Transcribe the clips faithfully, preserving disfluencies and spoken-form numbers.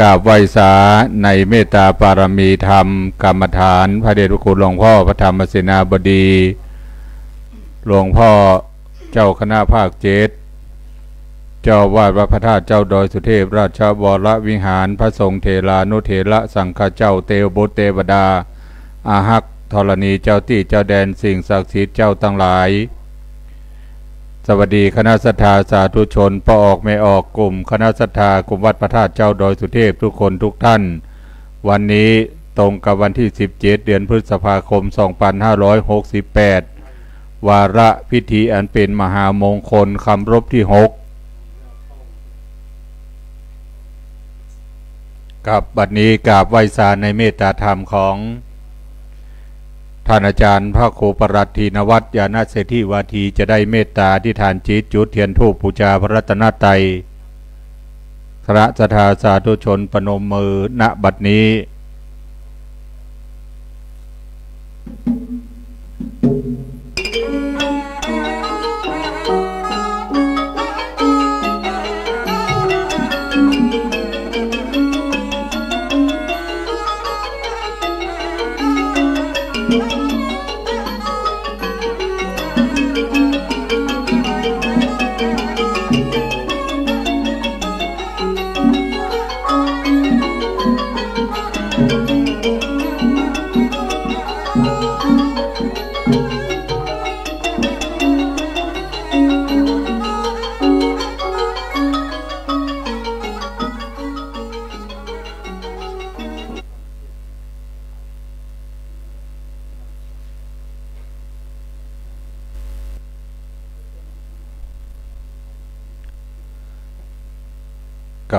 กราบไหว้สาในเมตตาปารมีธรรมกรรมฐาน พระเดชพระคุณหลวงพ่อพระธรรมเสนาบดี หลวงพ่อเจ้าคณะภาคเจ็ด เจ้าอาวาสวัดพระธาตุเจ้าดอยสุเทพราชวรวิหาร พระสงฆ์เถรานุเถระสังฆเจ้า เตวบุตรเตวดา อาฮักธรณีเจ้าตี้เจ้าแดน สิ่งศักดิ์สิทธิ์เจ้าทั้งหลาย สวัสดีคณะศรัทธาสาธุชน ป้อออกแม่ออก กลุ่มคณะศรัทธากลุ่มวัดพระธาตุเจ้าดอยสุเทพทุกคนทุกท่าน วันนี้ตรงกับวันที่สิบเจ็ด เดือนพฤษภาคม สองพันห้าร้อยหกสิบแปด วาระพิธีอันเป็นมหามงคลครบรอบที่หก ครับ บัดนี้กราบไหว้สาในเมตตาธรรมของท่านอาจารย์พระครูประหลัดธีนวัฒน์ ญาณเศรษฐีวาที จะได้เมตตาอธิษฐานจิต จุดเทียนธูปบูชาพระรัตนตรัย คณะศรัทธาสาธุชนประนมมือ ณ บัดนี้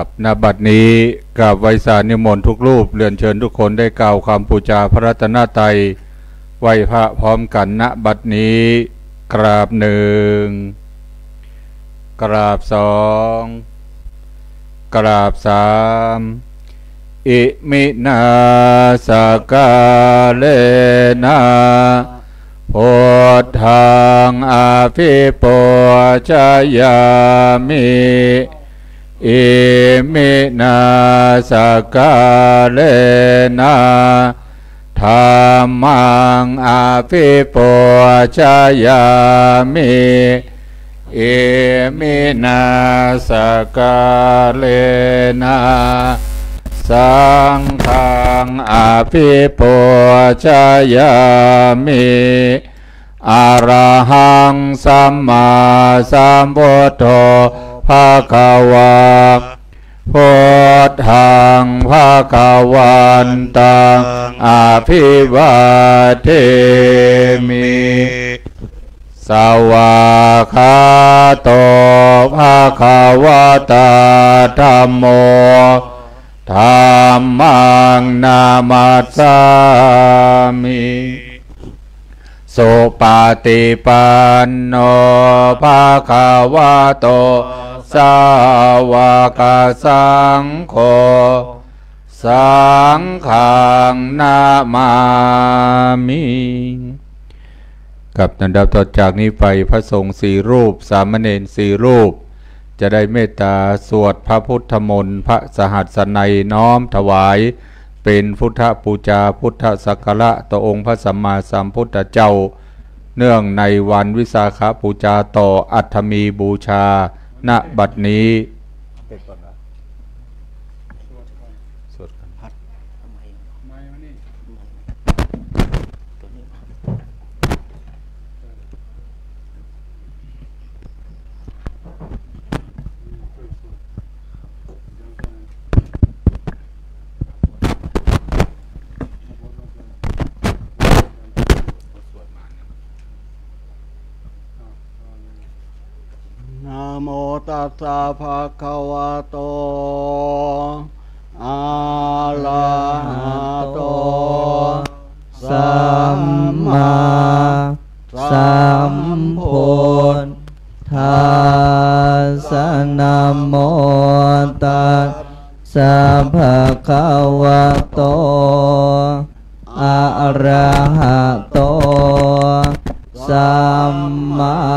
กับ ณ บัดนี้กราบไหว้สานิมนต์ทุกรูป เรียนเชิญทุกคนได้กล่าวคำบูชาพระรัตนตรัย ไหว้พระพร้อมกัน ณ บัดนี้ กราบหนึ่ง กราบสอง กราบสาม Iminā sakkārena buddhaṃ abhipūjayāmi. Iminā sakkārena dhammaṃ abhipūjayāmi. Iminā sakkārena saṅghaṃ abhipūjayāmi. Arahaṃ sammāsambuddho bhagavā, buddhaṃ bhagavantaṃ abhivādemi. Svākkhāto bhagavatā dhammo, dhammaṃ namassāmi. Supaṭipanno bhagavato sāvakasaṅgho, saṅghaṃ namāmi. ครับ ลำดับต่อจากนี้ไป พระสงฆ์สี่รูป สามเณรสี่รูป จะได้เมตตาสวดพระพุทธมนต์ พระสหัสสนัย น้อมถวาย เป็นพุทธบูชา พุทธสักการะ ต่อองค์พระสัมมาสัมพุทธเจ้า เนื่องในวันวิสาขบูชา ต่ออัฐมีบูชา ณ บัดนี้ สวดกัน Namo tassa bhagavato arahato sammāsambuddhassa. Namo tassa bhagavato arahato sammāsambuddhassa.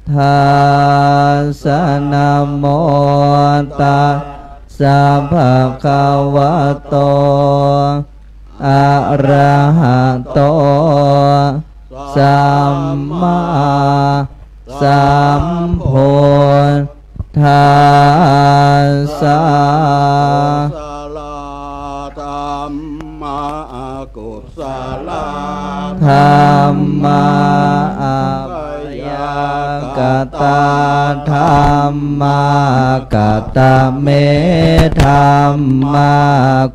tassa. Namo tassa bhagavato arahato sammāsambuddhassa. Kusalā dhammā, akusalā dhammā, abyākatā dhammā. Katame dhammā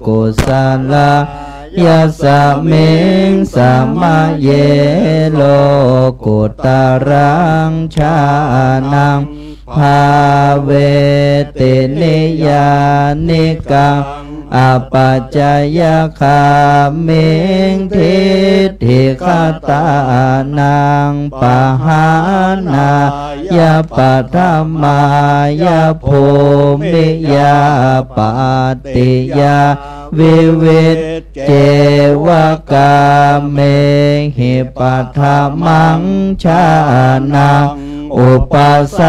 kusalā? Yasmiṃ samaye lokuttaraṃ jhānaṃ bhāveti niyyānikaṃ apacayagāmiṃ diṭṭhigatānaṃ pahānāya paṭhamāya bhūmiyā pattiyā vivicceva kāmehi paṭhamaṃ jhānaṃ upasampajja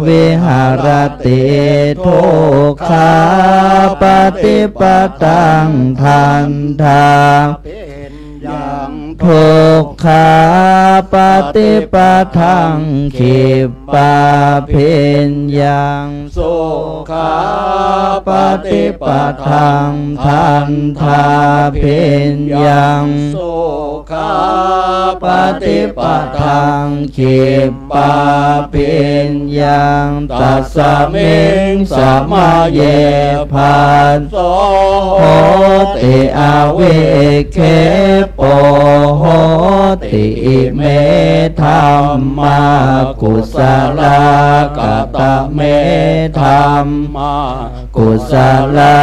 viharati dukkhāpaṭipadaṃ dandhā yaṃ dukkhāpaṭipadaṃ khippābhiññaṃ sukhāpaṭipadaṃ dandhābhiññaṃ sukhāpaṭipadaṃ khippābhiññaṃ tasmiṃ samaye phasso hoti avikkhepo hoti ime dhammā kusalā. Katame dhammā kusalā?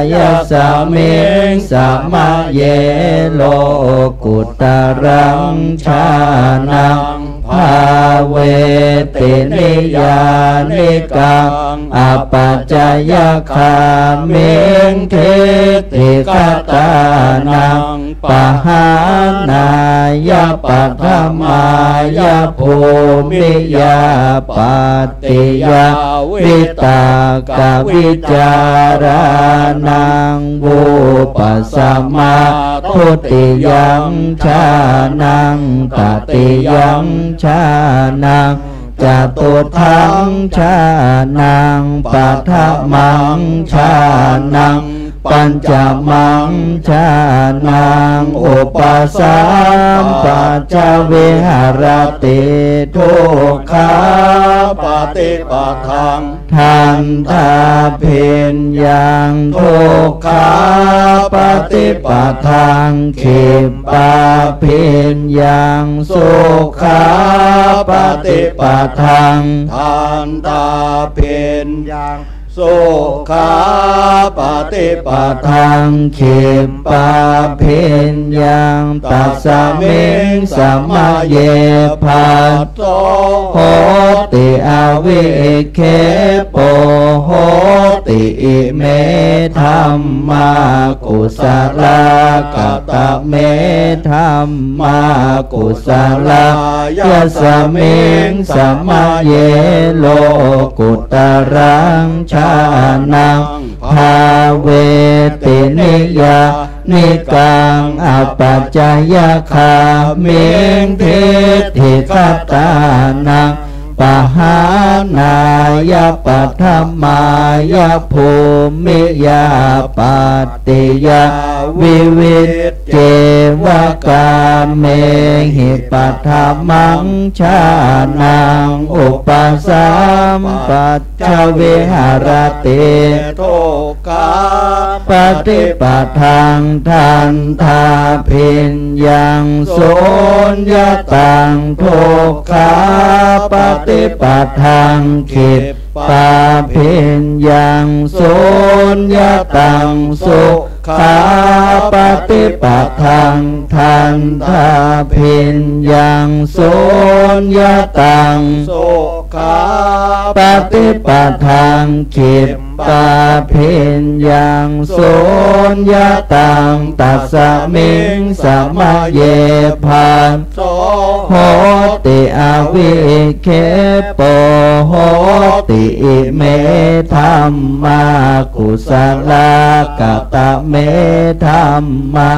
Yasmiṃ samaye lokuttaraṃ jhānaṃ bhāveti niyyānikaṃ apacayagāmiṃ diṭṭhigatānaṃ pahānāya paṭhamāya bhūmiyā pattiyā vitakkavicārānaṃ vūpasamā dutiyaṃ jhānaṃ tatiyaṃ jhānaṃ catutthaṃ jhānaṃ paṭhamaṃ jhānaṃ pañcamaṃ jhānaṃ upasampajja viharati dukkhāpaṭipadaṃ dandhābhiññaṃ dukkhāpaṭipadaṃ khippābhiññaṃ sukhāpaṭipadaṃ dandhābhiññaṃ sukhāpaṭipadaṃ khippābhiññaṃ tasmiṃ samaye phasso hoti avikkhepo hoti ime dhammā kusalā. Katame dhammā kusalā? Yasmiṃ samaye lokuttaraṃ jhānaṃ bhāveti niyyānikaṃ apacayagāmiṃ diṭṭhigatānaṃ pahānāya paṭhamāya bhūmiyā pattiyā vivicceva kāmehi paṭhamaṃ jhānaṃ upasampajja viharati dukkhāpaṭipadaṃ dandhābhiññaṃ suññataṃ dukkhāpaṭipadaṃ khippābhiññaṃ suññataṃ sukhāpaṭipadaṃ dandhābhiññaṃ suññataṃ sukh khā paṭipadaṃ khippābhiññaṃ suññataṃ tasmiṃ samaye phasso hoti avikkhepo hoti ime dhammā kusalā. Katame dhammā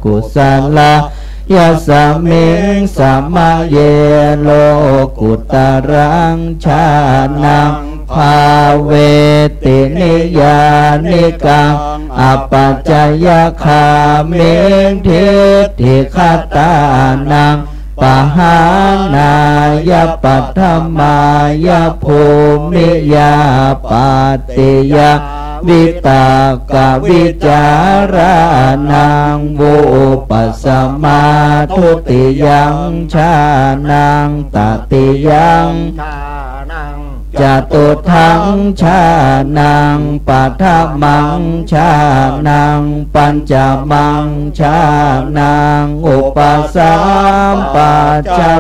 kusalā? Yasmiṃ samaye lokuttaraṃ jhānaṃ bhāveti niyyānikaṃ apacayagāmiṃ diṭṭhigatānaṃ pahānāya paṭhamāya bhūmiyā pattiyā vitakkavicārānaṃ vūpasamā dutiyaṃ jhānaṃ tatiyaṃ jhānaṃ catutthaṃ jhānaṃ paṭhamaṃ jhānaṃ pañcamaṃ jhānaṃ upasampajja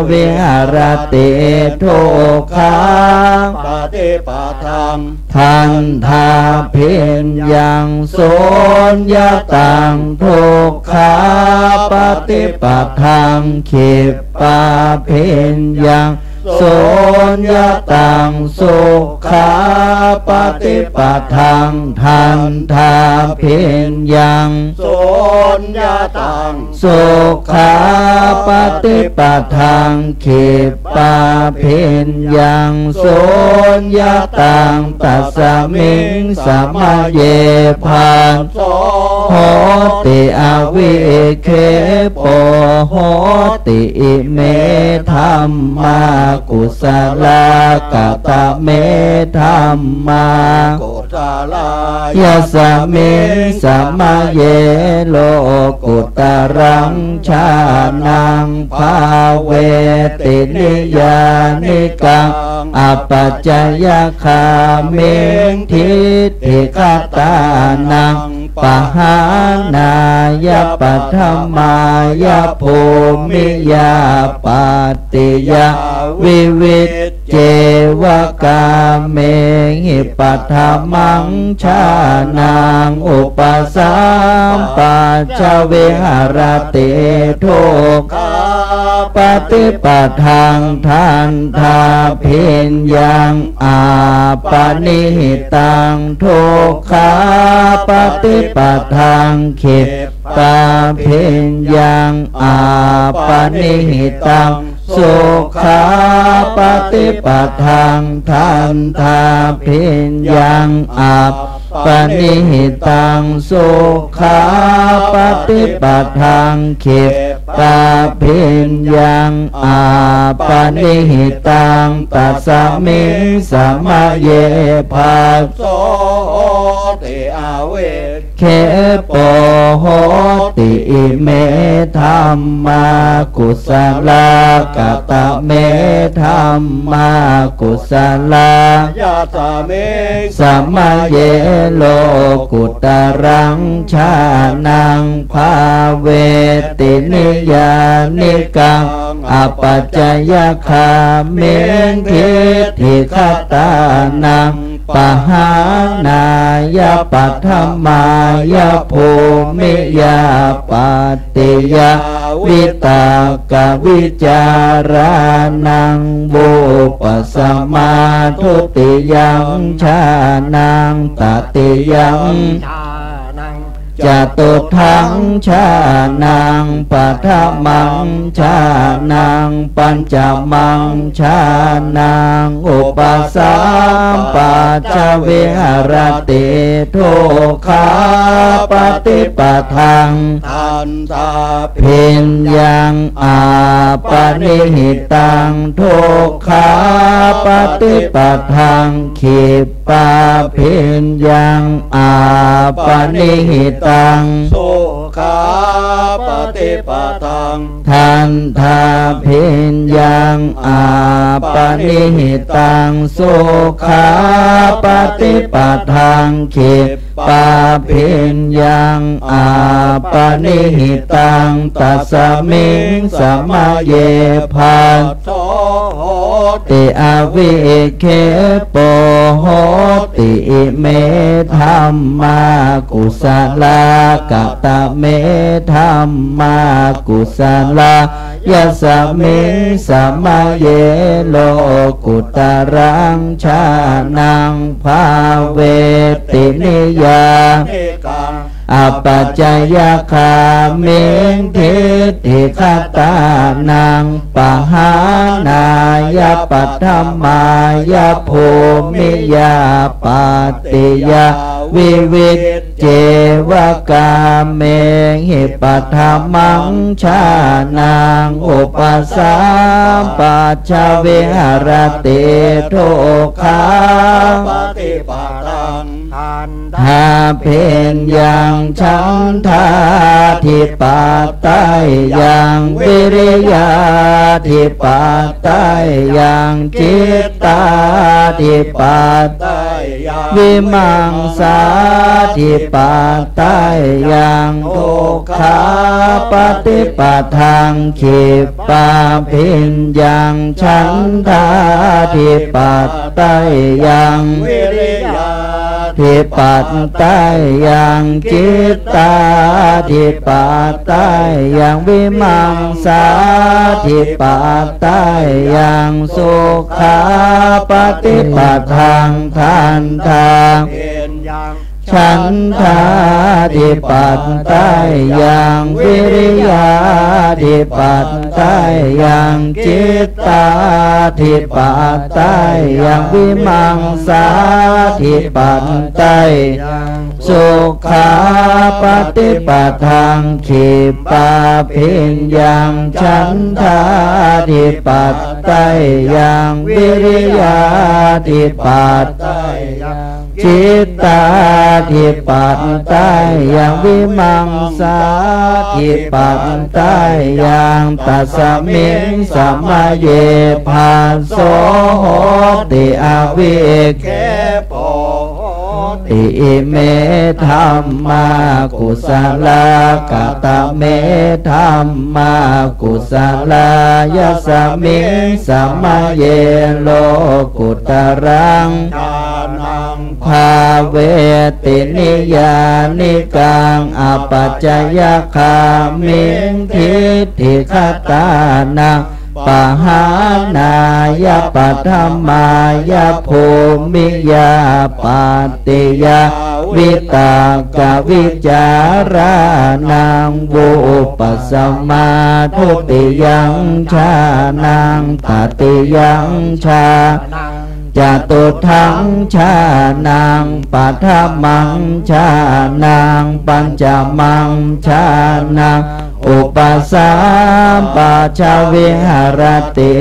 viharati dukkhapaṭipadaṃ dandhābhiññaṃ suññataṃ dukkhapaṭipadaṃ khippābhiññaṃ suññataṃ sukhapaṭipadaṃ dandhābhiññaṃ suññataṃ sukhapaṭipadaṃ khippābhiññaṃ suññataṃ tasmiṃ samaye phasso hoti avikkhepo hoti ime dhammā kusalā. Katame dhammā kusalā? Yasmiṃ samaye lokuttaraṃ jhānaṃ bhāveti niyyānikaṃ apacayagāmiṃ diṭṭhigatānaṃ pahānāya paṭhamāya bhūmiyā pattiyā vivicceva kāmehi paṭhamaṃ jhānaṃ upasampajja viharati dukkhapaṭipadaṃ dandhābhiññaṃ appaṇihitaṃ dukkhapaṭipadaṃ khippābhiññaṃ appaṇihitaṃ sukhapaṭipadaṃ dandhābhiññaṃ appaṇihitaṃ sukhapaṭipadaṃ khippābhiññaṃ appaṇihitaṃ tasmiṃ samaye phasso hoti avikkhepo hoti ime dhammā kusalā. Katame dhammā kusalā? Yasmiṃ samaye lokuttaraṃ jhānaṃ bhāveti niyyānikaṃ apacayagāmiṃ diṭṭhigatānaṃ pahānāya paṭhamāya bhūmiyā pattiyā vitakkavicārānaṃ vūpasamā dutiyaṃ jhānaṃ tatiyaṃ jhānaṃ catutthaṃ jhānaṃ paṭhamaṃ jhānaṃ pañcamaṃ jhānaṃ upasampajja viharati dukkhapaṭipadaṃ dandhābhiññaṃ appaṇihitaṃ dukkhapaṭipadaṃ khippābhiññaṃ appaṇihitaṃ sukhapaṭipadaṃ dandhābhiññaṃ appaṇihitaṃ sukhapaṭipadaṃ khippābhiññaṃ appaṇihitaṃ tasmiṃ samaye phasso hoti avikkhepo hoti, ime dhammā kusalā. Katame dhammā kusalā? Yasmiṃ samaye lokuttaraṃ jhānaṃ bhāveti niyyānikaṃ apacayagāmiṃ diṭṭhigatānaṃ pahānāya paṭhamāya bhūmiyā pattiyā vivicceva kāmehi paṭhamaṃ jhānaṃ upasampajja viharati dukkhāpaṭipadaṃ dandhābhiññaṃ chandādhipateyyaṃ vīriyādhipateyyaṃ cittādhipateyyaṃ vīmaṃsādhipateyyaṃ dukkhapaṭipadaṃ khippābhiññaṃ chandādhipateyyaṃ vīriyā dhipateyyaṃ cittādhipateyyaṃ vīmaṃsādhipateyyaṃ sukhapaṭipadaṃ dandhābhiññaṃ chandādhipateyyaṃ vīriyādhipateyyaṃ cittādhipateyyaṃ vīmaṃsādhipateyyaṃ sukhapaṭipadaṃ khippābhiññaṃ chandādhipateyyaṃ vīriyādhipateyyaṃ cittādhipateyyaṃ vīmaṃsādhipateyyaṃ tasmiṃ samaye phasso hoti avikkhepo hoti, ime dhammā kusalā. Katame dhammā kusalā? Yasmiṃ samaye lokuttaraṃ jhānaṃ bhāveti niyyānikaṃ apacayagāmiṃ diṭṭhigatānaṃ pahānāya paṭhamāya bhūmiyā pattiyā vitakkavicārānaṃ vūpasamā dutiyaṃ jhānaṃ tatiyaṃ jhānaṃ catutthaṃ jhānaṃ paṭhamaṃ jhānaṃ pañcamaṃ jhānaṃ upasampajja viharati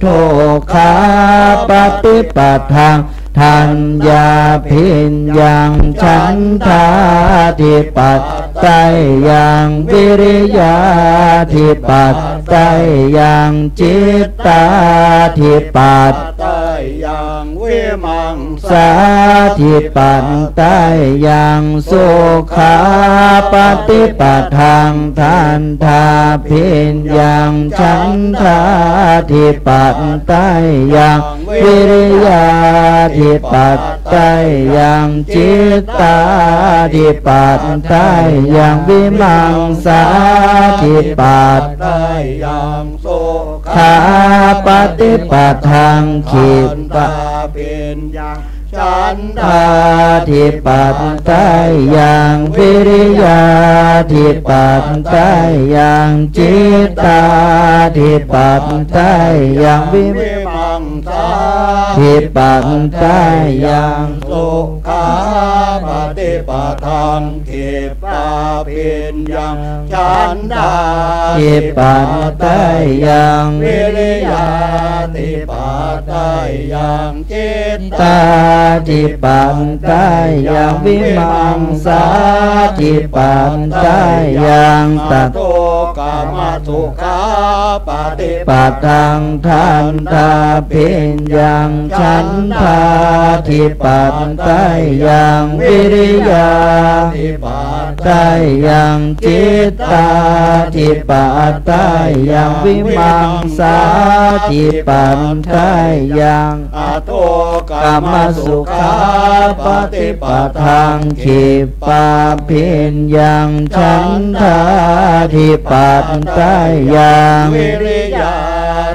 dukkhapaṭipadaṃ dandhābhiññaṃ chandādhipateyyaṃ vīriyādhipateyyaṃ cittādhipat teyyaṃ vīmaṃsādhipateyyaṃ sukhapaṭipadaṃ dandhābhiññaṃ chandādhipateyyaṃ vīriyādhipateyyaṃ cittādhipateyyaṃ vīmaṃsādhipat teyyaṃ sukhapaṭipadaṃ khippābhiññaṃ chandādhipateyyaṃ vīriyādhipateyyaṃ cittādhipateyyaṃ vīmaṃsādhipateyyaṃ sukhapaṭipadaṃ khippābhiññaṃ chandādhipateyyaṃ vīriyādhipateyyaṃ cittādhipateyyaṃ vīmaṃsādhipateyyaṃ tato khamatu khapaṭipadaṃ dandhābhiññaṃ chandādhipateyyaṃ vīriyādhipateyyaṃ ddhayaṃ cittādhipateyyaṃ vīmaṃsādhipateyyaṃ aṭṭho kamasukhāpaṭipadaṃ khippābhiññaṃ chandādhipateyyaṃ viriya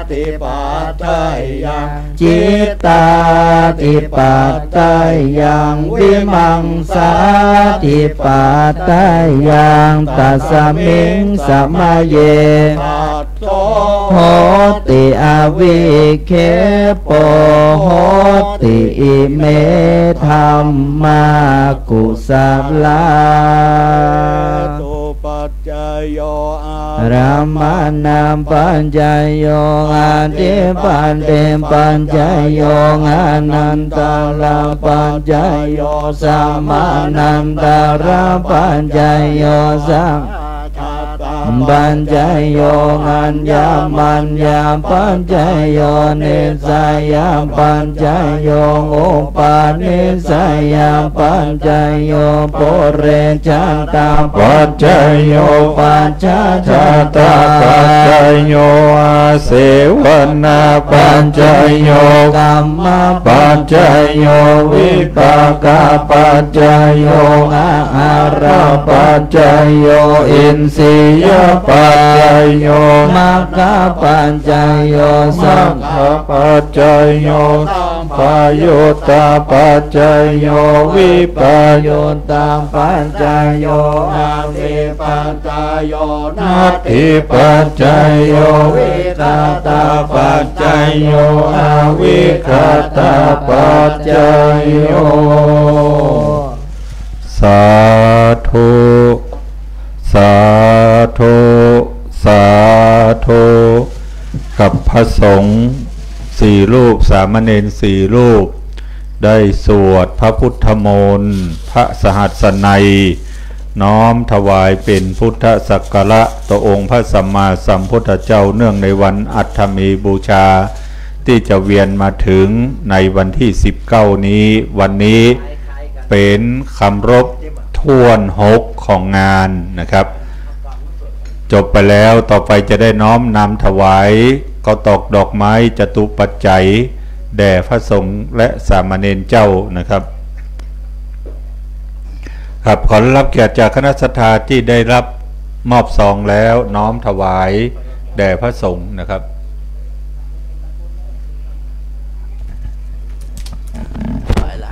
ddhipateyyaṃ cittādhipateyyaṃ vīmaṃsādhipateyyaṃ tasmiṃ samaye paddho hoti avikkhepo hoti ime dhammā kusalā. Ārammaṇa paccayo adhipati paccayo anantara paccayo samanantara paccayo sahadatha paccayo aññamañña paccayo nissaya paccayo upanissaya paccayo purejata paccayo pacchājata paccayo āsevanā paccayo kamma paccayo vipāka paccayo āhāra paccayo indriya paccayo magga paccayo saṅ paccayo sampayutta paccayo vippayutta paccayo atthi paccayo natthi paccayo vigatapaccayo avigatapaccayo. Sādhu sādhu sādhu กับพระสงฆ์สี่รูป สามเณรสี่รูป ได้สวดพระพุทธมนต์ พระสหัสสนัย น้อมถวายเป็นพุทธสักการะต่อองค์พระสัมมาสัมพุทธเจ้า เนื่องในวันอัฏฐมีบูชา ที่จะเวียนมาถึงในวันที่ สิบเก้า นี้ วันนี้เป็นคำรบถ้วนหกของงานนะครับ จบไปแล้ว ต่อไปจะได้น้อมนำถวายข้าวตอกดอกไม้จตุปัจจัย แด่พระสงฆ์และสามเณรเจ้านะครับ ครับ ขอรับเกียรติจากคณะศรัทธาที่ได้รับมอบซองแล้วน้อมถวายแด่พระสงฆ์นะครับ ถวายละ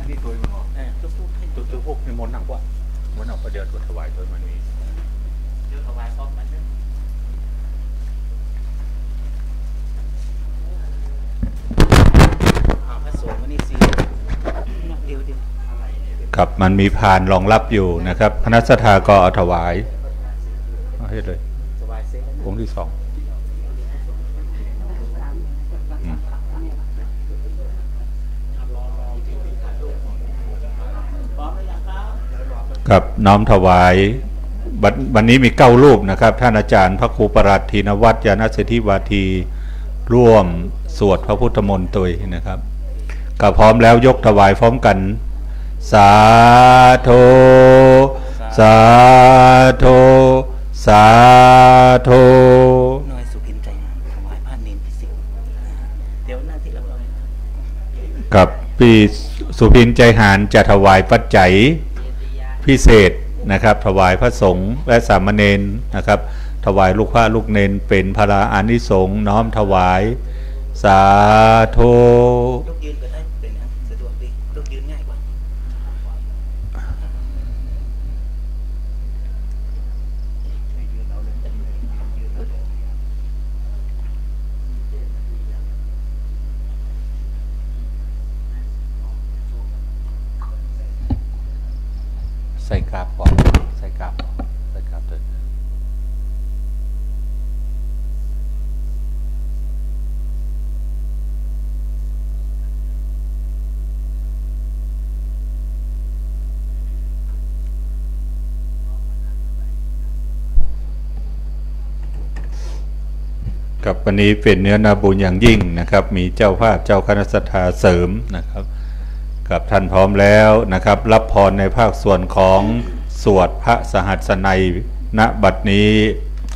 นี่ตัวมันบอก เออ ทุกๆ ให้ตัวๆ พวกนิมนต์นั่งกว่า มนต์เอาประเดี๋ยวตัวถวายตัวมันมี เดี๋ยวถวายพร้อมกันเด้อ อ่า พระสงฆ์วันนี้สี่ เดี๋ยวๆ ครับ มันมีพานรองรับอยู่นะครับ คณะศรัทธาก็เอาถวาย เอาให้เลย ถวายเสร็จแล้วนะ องค์ที่สอง อืม ครับ น้อมถวาย วัน วันนี้มีเก้ารูปนะครับ ท่านอาจารย์พระครูประหลัดธีนวัฒน์ ญาณสิทธิวาที ร่วมสวดพระพุทธมนต์ด้วยนะครับ ก็พร้อมแล้วยกถวายพร้อมกัน สาธุ สาธุ สาธุ น้อยสุพินใจงาม ถวายผ้าเนนพิเศษ เดี๋ยวหน้าที่เรา ครับ พี่สุพินใจหาญจะถวายปัจจัยพิเศษนะครับ ถวายพระสงฆ์และสามเณรนะครับ ถวายลูกพระลูกเณรเป็นพลาอานิสงส์ น้อมถวาย สาธุ ยกยืนก็ได้ เป็นไง สะดวกดี ยกยืนง่ายกว่า ใส่กราบก่อน ใส่กราบก่อน ใส่กราบเถอะ ครับ วันนี้เป็นเนื้อนาบุญอย่างยิ่งนะครับ มีเจ้าภาพเจ้าคณะศรัทธาเสริมนะครับ ครับ ท่านพร้อมแล้วนะครับ รับพรในภาคส่วนของ สวดพระสหัสสนัย ณ บัดนี้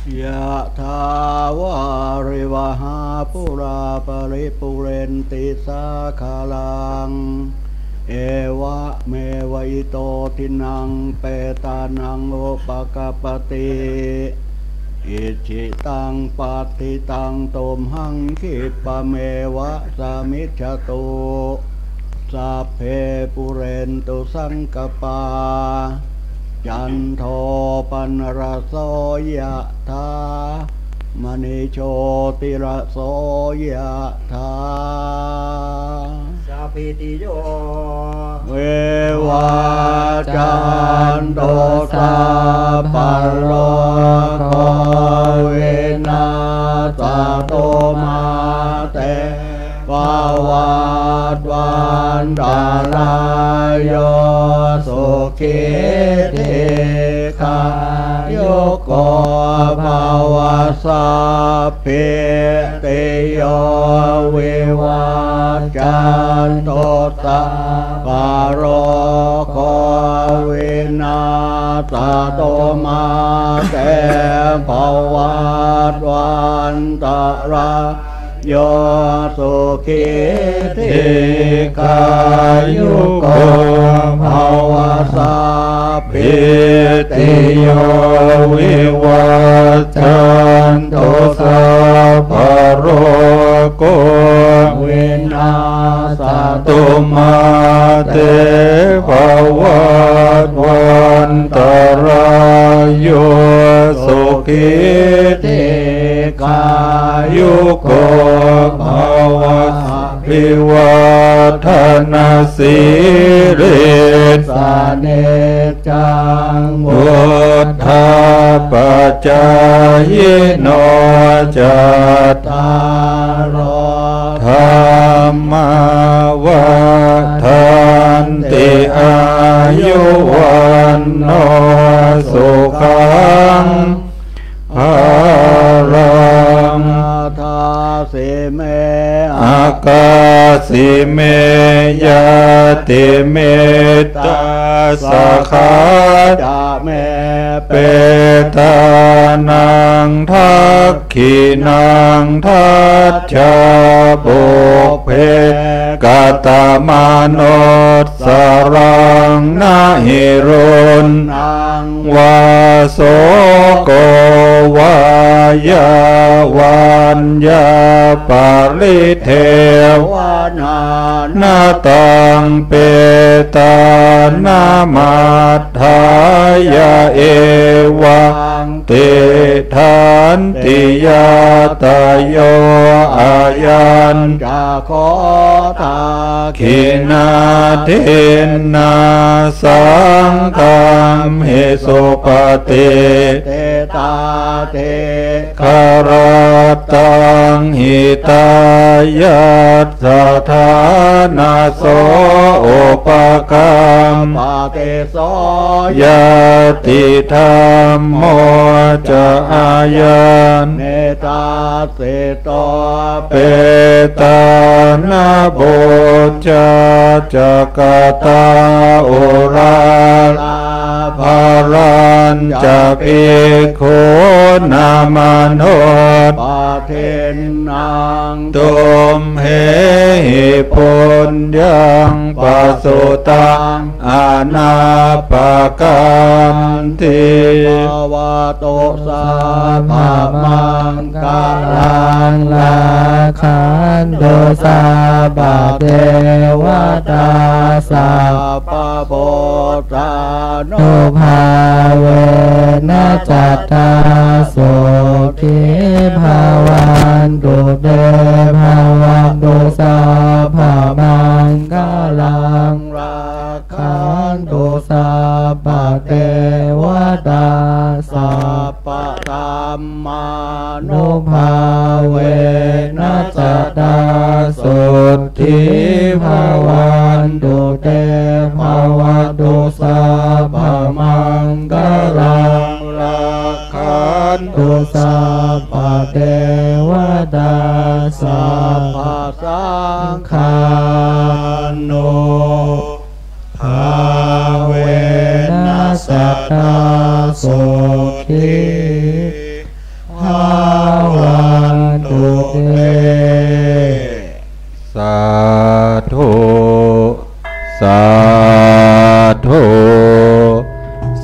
Yathā vārivahā pūrā paripūrenti sāgaraṃ, evameva ito dinnaṃ petānaṃ upakappati. Icchitaṃ patthitaṃ tumhaṃ khippameva samijjhatu. Sabbe pūrentu saṅkappā, cando paṇṇaraso yathā, maṇi jotiraso yathā. Sabbītiyo vivajjantu, sabbarogo vinassatu, mā te bhavatvantarāyo, sukhī dīghāyuko bhava. Sabbītiyo vivajjantu, sabbarogo vinassatu, mā te bhavatvantarāyo, sukhī dīghāyuko bhava. Sabbītiyo vivajjantu, sabbarogo vinassatu, mā te bhavatvantarāyo, sukhī dīghāyuko bhava. Abhivādanasīlissa niccaṃ vuḍḍhāpacāyino, cattāro dhammā vaḍḍhanti: āyu vaṇṇo sukhaṃ balaṃ. Adāsi me akāsi me ñātimittā, sakhā ca me petānaṃ dakkhiṇaṃ dajjā, pubbe katamanussaraṃ na hi ruṇṇaṃ vā soko vā, yā vaññā paridevanā, na taṃ petānamatthāya evaṃ tiṭṭhanti ñātayo. Ayañca kho dakkhiṇā dinnā saṅghamhi supatiṭṭhitā, dīgharattaṃ hitāyassa ṭhānaso upakappati. So ñātidhammo ca ayaṃ nidassito: Petāna pūjā ca katā uḷārā, balañca bhikkhūnamanuppadinnaṃ, tumhehi puññaṃ pasutaṃ anappakanti. Bhavatu sabbamaṅgalaṃ, rakkhantu sabbadevatā, sabbabuddhānubhāvena sadā sotthī bhavantu te. Bhavatu sabbamaṅgalaṃ, rakkhantu sabbadevatā, sabbadhammānubhāvena sadā sotthī bhavantu te. Bhavatu sabbamaṅgalaṃ, rakkhantu sabbadevatā, sabbasaṅghānu bhāvena sadā sotthī bhavantu te. Sādhu, sādhu,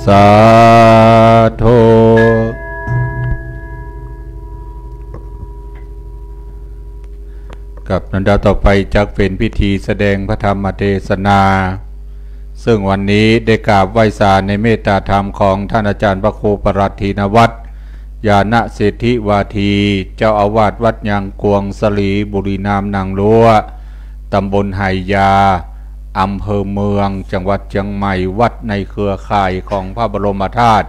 sādhu. ครับ ลำดับต่อไปจักเป็นพิธีแสดงพระธรรมเทศนา ซึ่งวันนี้ได้กราบไหว้สาในเมตตาธรรมของท่านอาจารย์พระครูประหลัดธีนวัฒน์ ญาณสิทธิวาที เจ้าอาวาสวัดยางกวงสลีบุรีนามหนองลัว ตำบลไหหยา อำเภอเมือง จังหวัดเชียงใหม่ วัดในเครือข่ายของพระบรมธาตุ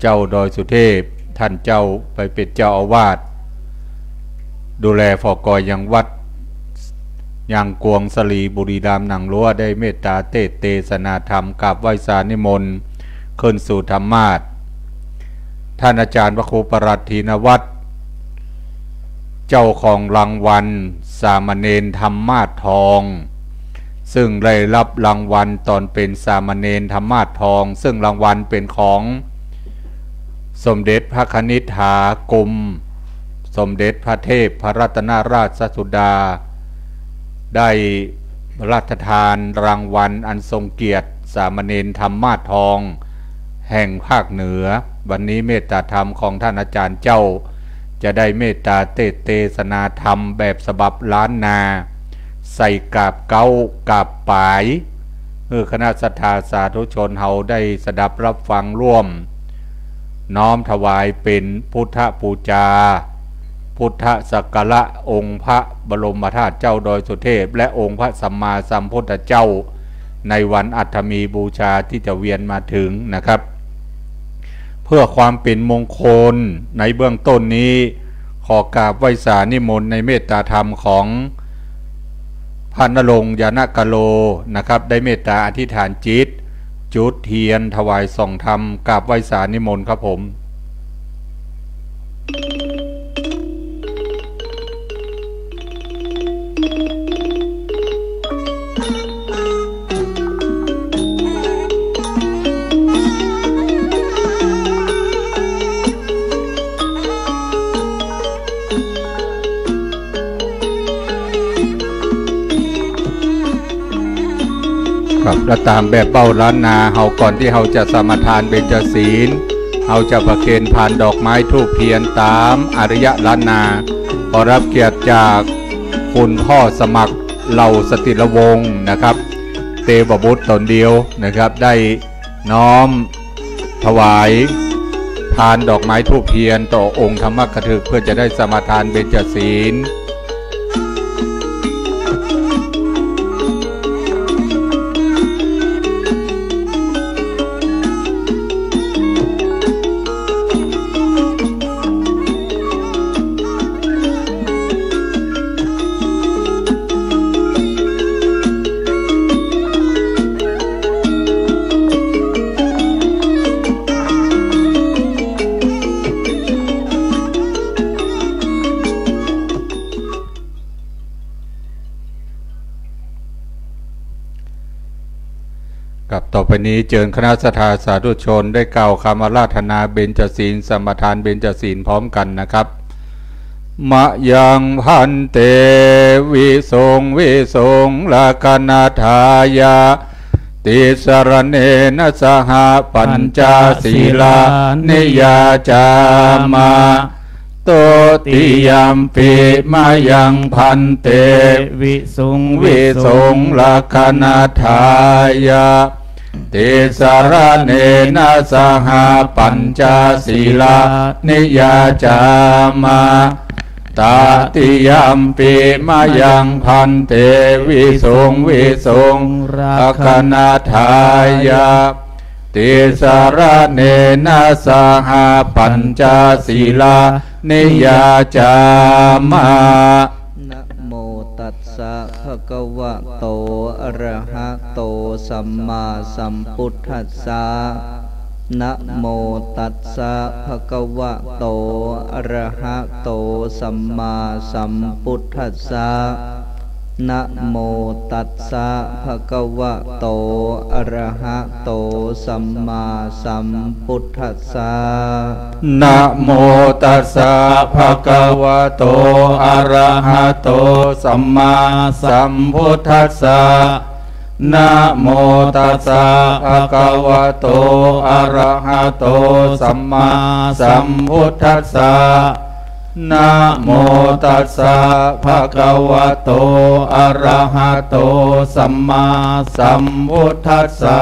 เจ้าดอยสุเทพ ท่านเจ้าไปเป็นเจ้าอาวาส ดูแลฝ่ายกอยยังวัดยางกวงสลีบุรีนามหนองลัว ได้เมตตาเทศน์เทศนาธรรม กราบไหว้สานิมนต์ขึ้นสู่ธรรมาสน์ ท่านอาจารย์พระครูประหลัดธีนวัฒน์ เจ้าของรางวัลสามเณรธรรมาสน์ทอง ซึ่งได้รับรางวัลตอนเป็นสามเณรธรรมาสน์ทอง ซึ่งรางวัลเป็นของสมเด็จพระคณิษฐากรม สมเด็จพระเทพพระรัตนราชสุดา ได้พระราชทานรางวัลอันทรงเกียรติสามเณรธรรมาสน์ทอง แห่งภาคเหนือ วันนี้เมตตาธรรมของท่านอาจารย์เจ้า จะได้เมตตาเทศน์เทศนาธรรมแบบฉบับล้านนา ใส่กาบเก๊ากาบป๋าย เพื่อคณะศรัทธาสาธุชนเฮาได้สดับรับฟังร่วม น้อมถวายเป็นพุทธปูจา พุทธสักการะองค์พระบรมธาตุเจ้าดอยสุเทพ และองค์พระสัมมาสัมพุทธเจ้า ในวันอัฏฐมีบูชาที่จะเวียนมาถึงนะครับ เพื่อความเป็นมงคลในเบื้องต้นนี้ ขอกราบไหว้สานิมนต์ในเมตตาธรรมของพระณรงค์ ญาณกะโล นะครับ ได้เมตตาอธิษฐานจิต จุดเทียนถวายส่องธรรม กราบไหว้สานิมนต์ครับผม ครับ และตามแบบเบ้าล้านนา เฮาก่อนที่เฮาจะสมาทานเบญจศีล เฮาจะประเคนพานดอกไม้ธูปเทียนตามอาริยะล้านนา ขอรับเกียรติจากคุณพ่อสมัคร เหล่าสถิรวงศ์นะครับ เตวบุตรตนเดียวนะครับ ได้น้อมถวายพานดอกไม้ธูปเทียนต่อองค์ธรรมกถึก เพื่อจะได้สมาทานเบญจศีล ครับ ต่อไปนี้เจิญคณะศรัทธาสาธุชนได้กล่าวคำอาราธนาเบญจศีล สมาทานเบญจศีลพร้อมกันนะครับ Mayaṃ bhante visuṃ visuṃ rakkhaṇatthāya tisaraṇena saha pañca sīlāni yācāma. Dutiyampi mayaṃ bhante visuṃ visuṃ rakkhaṇatthāya tisaraṇena saha pañca sīlāni yācāma. Tatiyampi mayaṃ bhante visuṃ visuṃ rakkhaṇatthāya tisaraṇena saha pañca sīlāni yācāma. Namo tassa bhagavato arahato sammāsambuddhassa. Namo tassa bhagavato arahato sammāsambuddhassa. Namo tassa bhagavato arahato sammāsambuddhassa. Namo tassa bhagavato arahato sammāsambuddhassa. Namo tassa bhagavato arahato sammāsambuddhassa. Namo tassa bhagavato arahato sammāsambuddhassa.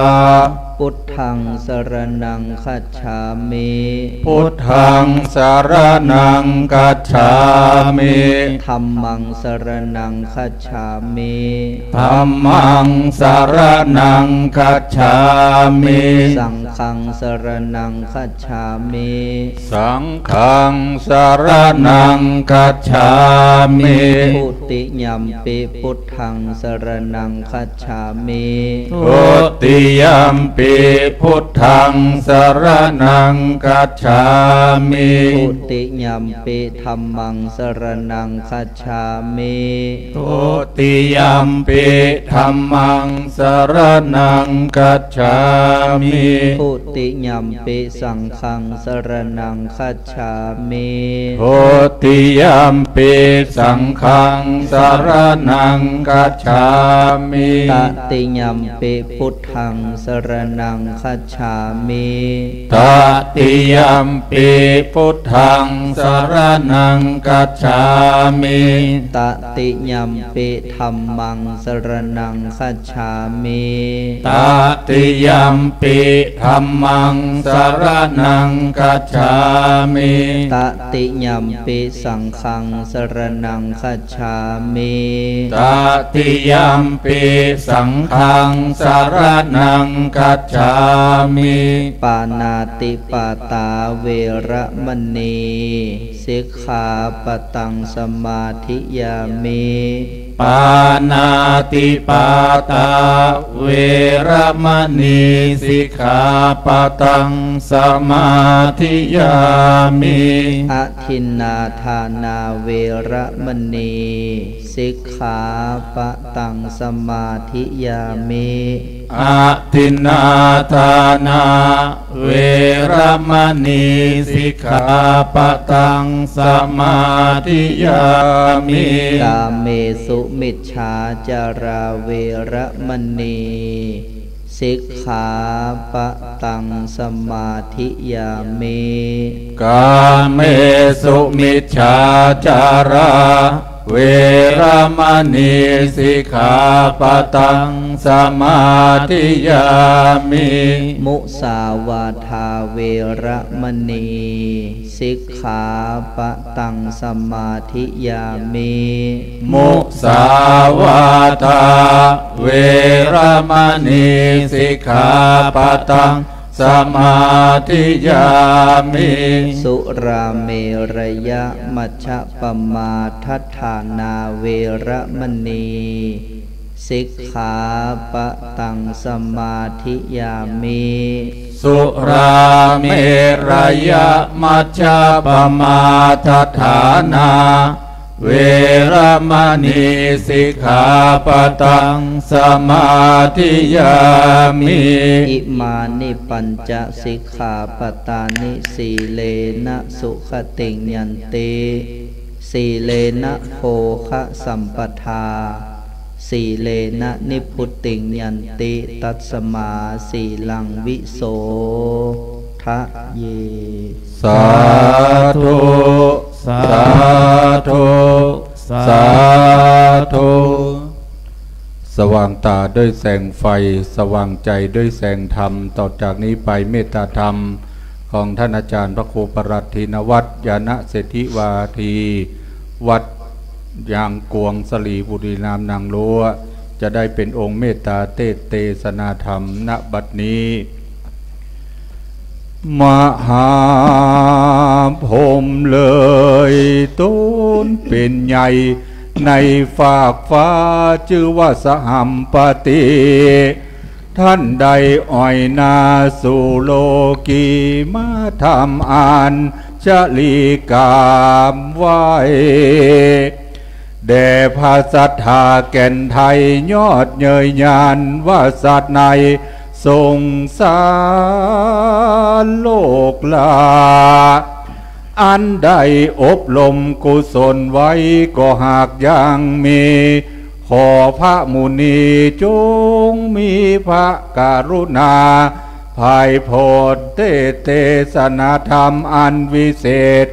Buddhaṃ saraṇaṃ gacchāmi. Buddhaṃ saraṇaṃ gacchāmi. Dhammaṃ saraṇaṃ gacchāmi. Dhammaṃ saraṇaṃ gacchāmi. Saṅghaṃ saraṇaṃ gacchāmi. Saṅghaṃ saraṇaṃ gacchāmi. Dutiyampi buddhaṃ saraṇaṃ gacchāmi. Dutiyampi buddhaṃ saraṇaṃ gacchāmi. Dutiyampi dhammaṃ saraṇaṃ gacchāmi. Dutiyampi dhammaṃ saraṇaṃ gacchāmi. Dutiyampi saṅghaṃ saraṇaṃ gacchāmi. Dutiyampi saṅghaṃ saraṇaṃ gacchāmi. Tatiyampi buddhaṃ saraṇaṃ gacchāmi. Tatiyampi buddhaṃ saraṇaṃ gacchāmi. Tatiyampi dhammaṃ saraṇaṃ gacchāmi. Tatiyampi dhammaṃ saraṇaṃ gacchāmi. Tatiyampi saṅghaṃ saraṇaṃ gacchāmi. Tatiyampi saṅghaṃ saraṇaṃ gacchāmi. Pāṇātipātā veramaṇī sikkhāpadaṃ samādiyāmi. Pāṇātipātā veramaṇī sikkhāpadaṃ samādiyāmi. Adinnādānā veramaṇī sikkhāpadaṃ samādiyāmi. Adinnādānā veramaṇī sikkhāpadaṃ samādiyāmi. Kāmesu micchācārā veramaṇī sikkhāpadaṃ samādiyāmi. Kāmesu micchācārā veramaṇī sikkhāpadaṃ samādiyāmi. Musāvādā veramaṇī sikkhāpadaṃ samādiyāmi. Musāvādā veramaṇī sikkhāpadaṃ samādiyāmi. Surāmerayamajjapamādaṭṭhānā veramaṇī sikkhāpadaṃ samādiyāmi. Surāmerayamajjapamādaṭṭhānā veramaṇī sikkhāpadaṃ samādiyāmi. Imāni pañca sikkhāpadāni. Sīlena sugatiṃ yanti, sīlena bhogasampadā, sīlena nibbutiṃ yanti, tasmā sīlaṃ visodhaye. Sādhu, sādhu, sādhu. สว่างตาด้วยแสงไฟ สว่างใจด้วยแสงธรรม ต่อจากนี้ไปเมตตาธรรมของท่านอาจารย์พระครูประหลัดธินวัฒน์ ญาณเศรษฐิวาที วัดยางกวงสลีบุรีนามนางลัว จะได้เป็นองค์เมตตาเทศน์เทศนาธรรม ณ บัดนี้ มหาพรหมเลยตนเป็นใหญ่ในฟากฟ้า ชื่อว่าสหัมปติ ท่านได้อ่อยนาสู่โลกี มาทำอัญชลีกราบไหว้ แด่พระสัตถาแก่นไทยยอดเยยยานว่าสัตว์ในสงสารโลกลา อันได้อบรมกุศลไว้ก็หากยังมี ขอพระมุนีจงมีพระกรุณา ไพร่โพธิ์เตเตสนาธรรมอันวิเศษ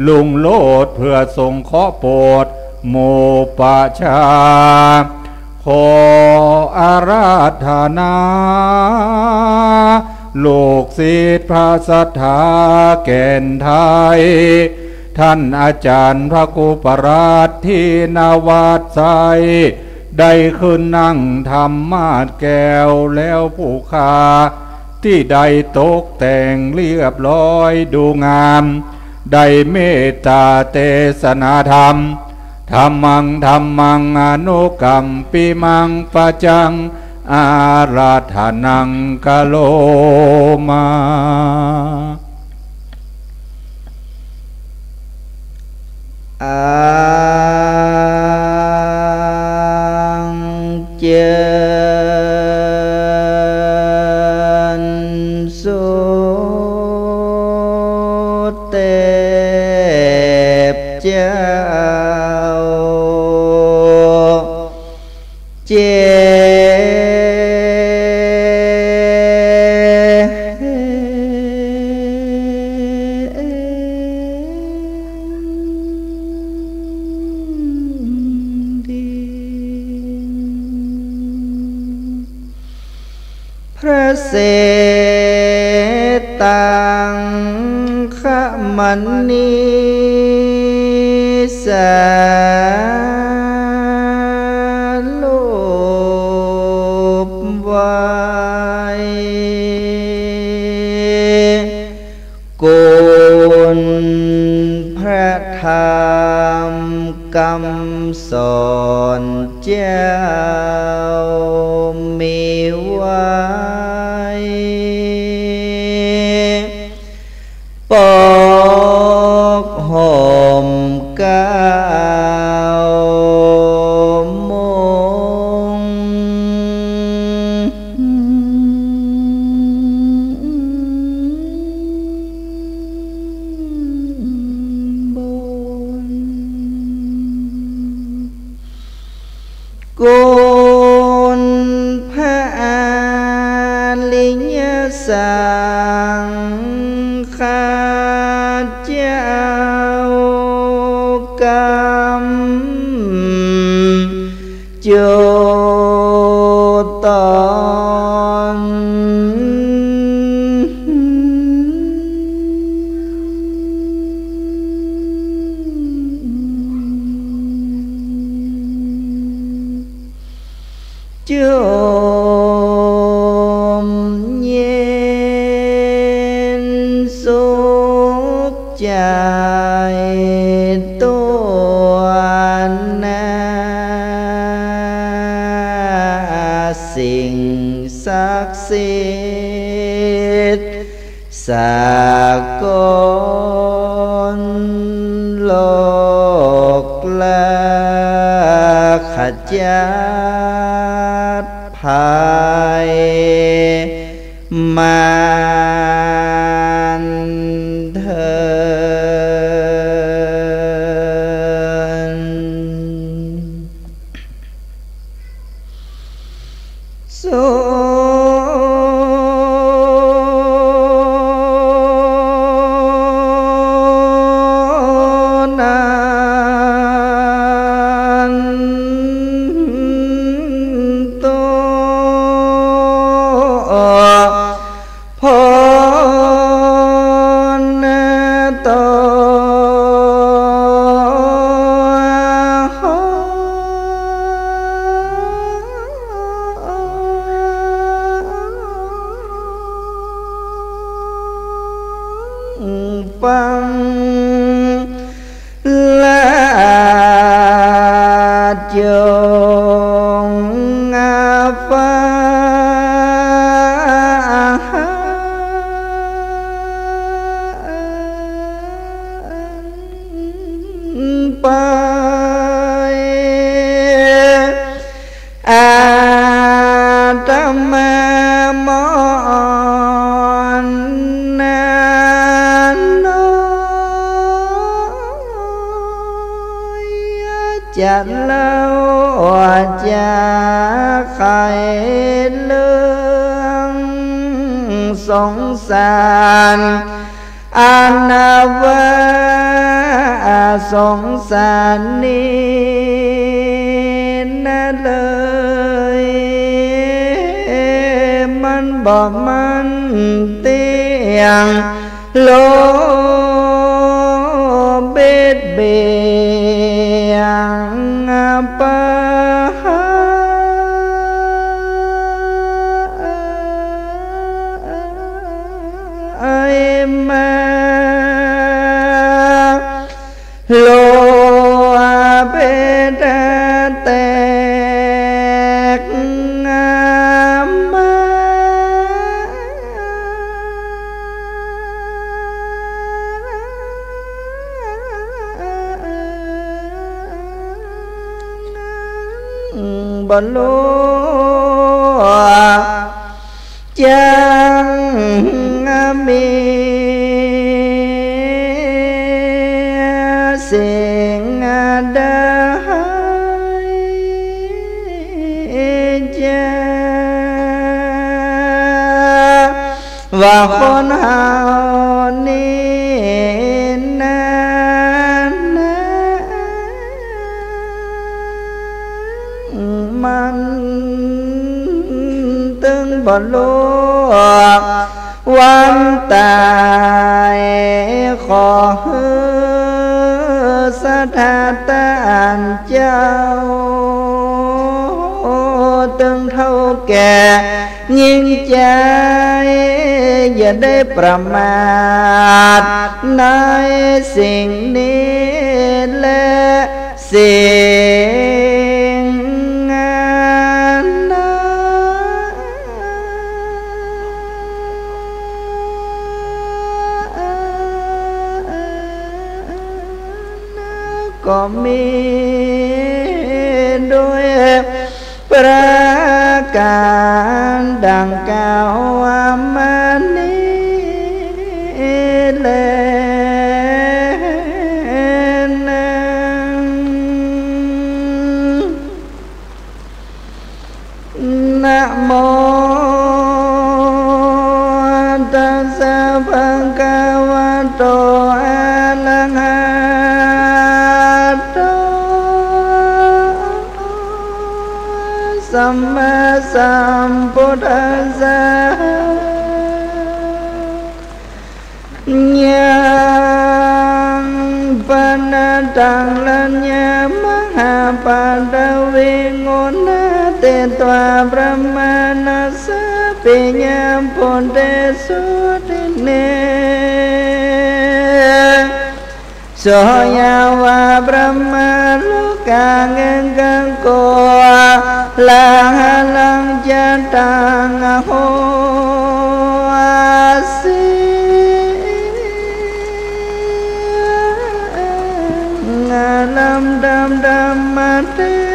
ลุงโลดเพื่อทรงเคราะห์โปรดหมู่ประชา ขออาราธนา ลูกศิษย์พระสัตถาแก่นไทย ท่านอาจารย์พระครูปราชที่นวัดไซ ได้ขึ้นนั่งธรรมาสน์แก้วแล้วผู้ข้า ที่ได้ตกแต่งเรียบร้อยดูงาม ได้เมตตาเทศนาธรรม Dhammaṃ dhammaṃ anukampimaṃ paccaṃ ārādhanaṃ karoma. Aññāṇ sot เทพเจ้า เจดี พระเสตตังคมณี สารูปไว้ คุณพระธรรมคำสอนเจ้ามีไว้ ปกห่มเกล้ามุง บน คุณพระอริยสังฆาเจ้ากำ จุตอน จุมเย็นสุขใจ ตัวนาสิ่งศักดิ์สิทธิ์ สากลโลกลาขจัดภัย มานเทิน สุนันโต พนโต ปัง ลาจงอาฟาไป มอนน้อย จะเล่าจาไขเรื่องสงสาร อันว่าสงสารนี้นะเลย มันบ่มั่นเตี้ยง โลภเบียดเบียนไป ไอ้มา โลภะแตกมา บ่ฮู้ จักมีสิ่งใดจะว่าคนเฮานี้นั้น มันตึงบ่ฮู้วันตาย ขอหื้อสัตถาต้านเจ้า ตึงเฒ่าแก่ยิ่งใหญ่ อย่าได้ประมาทในสิ่งนี้แล สิ่งนั้นก็มีด้วยประการดังกล่าวมานี้แล นะโมตัสสะภะคะวะโต อะระหะโต สัมมาสัมพุทธัสสะ Yaṃ pana taṃ raññā mahāpaṭhaviṃ uṇṇātetvā brahmāṇassa piyaṃ bhūtesu dine. So yāva brahmalokā ekakoḷāhalaṃ jattaṃ ahosi. Ārambaṃ dhammadesanā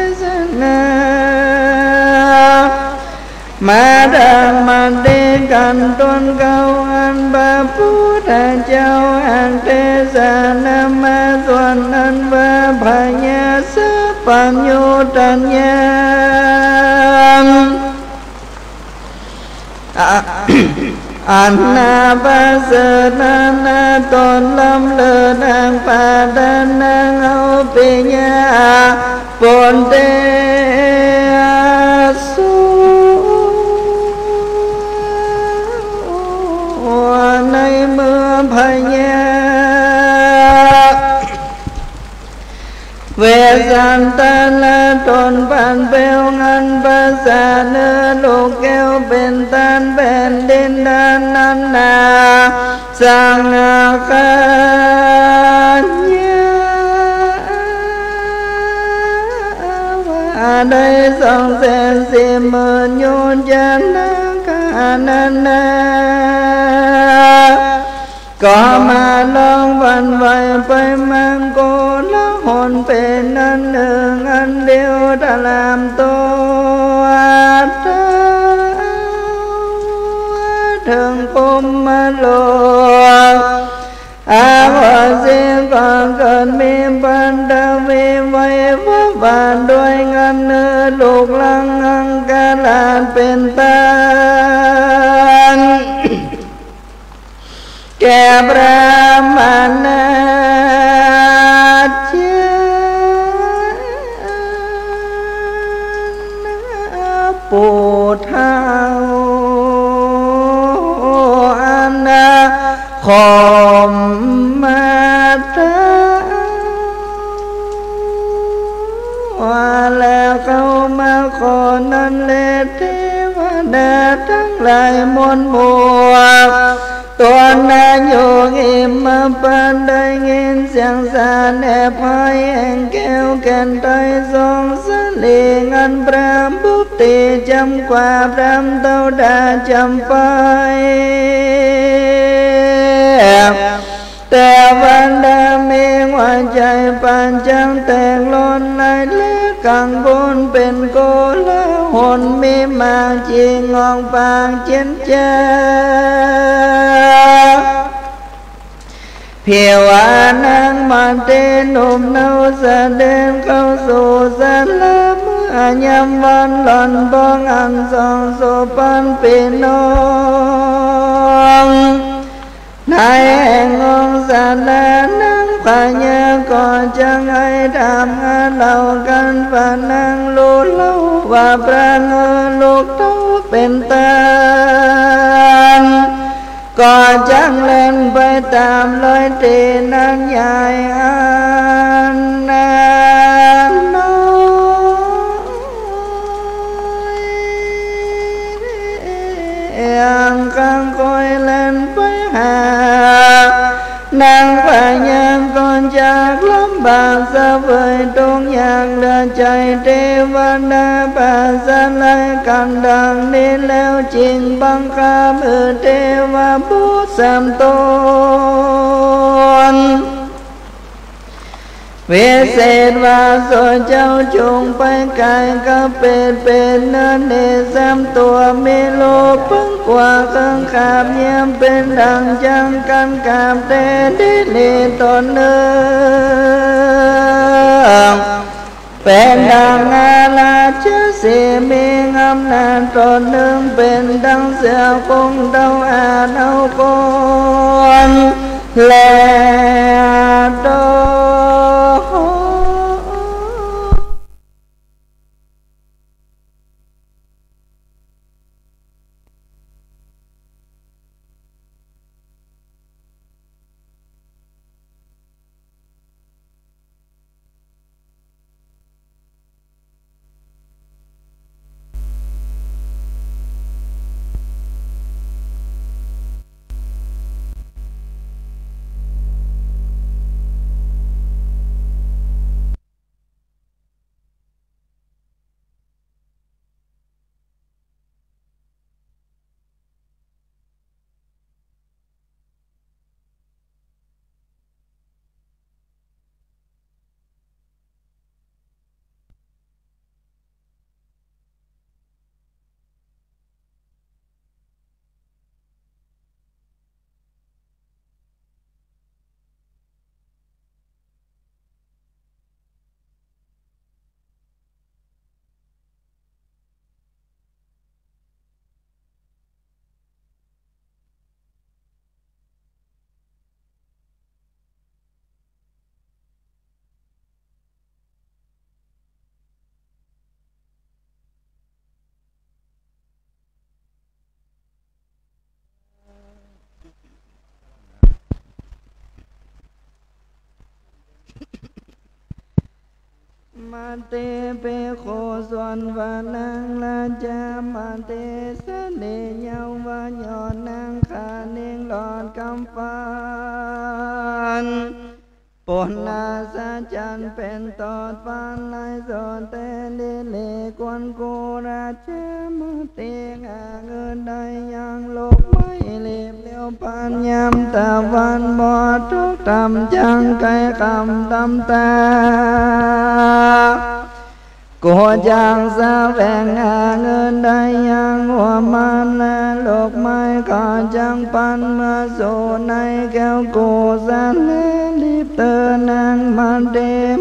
มาดามาเดกันตนเขาอันพระพุทธเจ้าอันเทศนามาส่วนนั้นว่าพญาสัพพัญญูตัญญา อันนาประเสริฐนานาตนล้ำเลิศนักปรารถนาเอาปิยาปนเตสุ ในเมื่อพญา เวสสันตรดลปัดเปลวงันภาษาเนื้อลูกแก้วเป็นต้านแผ่นดินด้านนั้นนา สังขารว่าได้สองแสนสี่หมื่นโยชน์นาขนาดนั้นนา ก็มาร้องหวั่นไหวไปมังกรหนเป็นอันหนึ่งอันเดียวตรามตัว ถึงพรหมโลก อโหสิ ก่อนเกิดมีปัทวี ไว้ว่าว่าด้วยเงินเนื้อลูกหลังอังคารเป็นต้น แก่พระมหาเจ้า ปู่เฒ่า อนาคมมาเถิด และเข้ามาขอนั้นแล เทวดาทั้งหลายมวลหมู่ ตัวนางอยู่อิมพานได้ยินเสียงสาแนบห้อยแห่งแก้วแก่นไตรสงสลี งันพระบุตรีจำกว่าพรำเต้าดาจำไป แต่วันดามีหัวใจปานจังแตกล้นไหลและกังวลเป็นโกลาหลมีมากจริงออกปากเจียนจา เพียงว่านางมาเตหนุ่มเนาเสด็จเข้าสู่ศาลาเมื่อยามวันหล่อนบ้องอันสองโสภณปีน้อง ในแห่งองค์ศาลานางพญาก็จักให้ถามหาเล่ากัน พระนางรู้เล่าว่าพระนางลูกเต้าเป็นต้น ก็จักแล่นไปตามรอยตีนางใหญ่อันนั้นน้อย ยังกังคอยแล่นไปหา นางพญาก็จักลำบากเสวยทุกข์ยากเหลือใจ เทวดาปราศรัยกันดังนี้แล้วจึงบังคับให้เทวบุตรสามตน วิเศษว่า ส่วนเจ้าจงไปไกลกับเปรต เปรตนั้นเนรสามตัว มีโลภเพิ่งกลัวเครื่องขาบเยี่ยม เป็นดังจังกั๋นขาบแท้ ดิเรกตนหนึ่ง เป็นดังอาราชสีห์ มีอำนาจตนหนึ่ง เป็นดังเสือโคร่ง เต้าอาจเอาคน และโตMā te bhikkhū ส่วนพระนางราชา mā te เสด็จเยาว์ ว่าหย่อนนางข้าเน่งหลอดกำฟัน ปุณณาสาจันเป็นต้น ปานในสุด เต ดิเรกควรคู่ ราชามาเต หากอื่นใดยังลุกไม่หลีกเร็ว พรานยามตะวันหมดทุกข์ ทำจักไข้ค่ำดำตา กูจักแสวงหาเงินได้อย่างหัวมันและลูกไม้ ขอจงปันเมื่อสู่ในแก้วกูสาลี รีบเถิดนางมาเต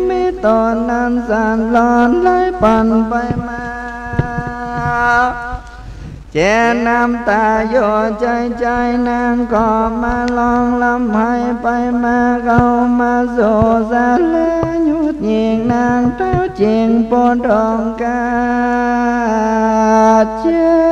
แม้ตอนนั้นสันหลอนไหลผ่านไปมา เช็ดน้ำตาอยู่ใจ ใจนางก็มาร้องร่ำไห้ไปมา เข้ามาสู่ศาลา ยอดหญิงนางเท้าเจ้าปุตตะเจ้า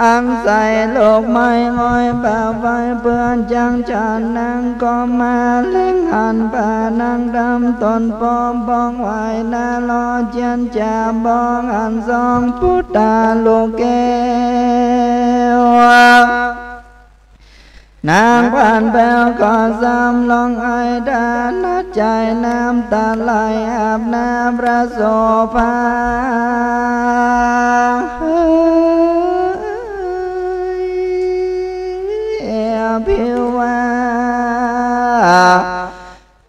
อันใส่ลูกไม้อ้อยประไว้เปื้อนจาง ฉันนางก็มาเล็งหัน พระนางดำตนปลอม ปองไหวหน้าหล่อเจียนจ่า มองหันสองปุตตาลูกแก้ว นางพลันแผ้วก็ซ้ำร้องไห้ ด้านใจน้ำตาไหลอาบหน้าพระโสภา ผิวว่า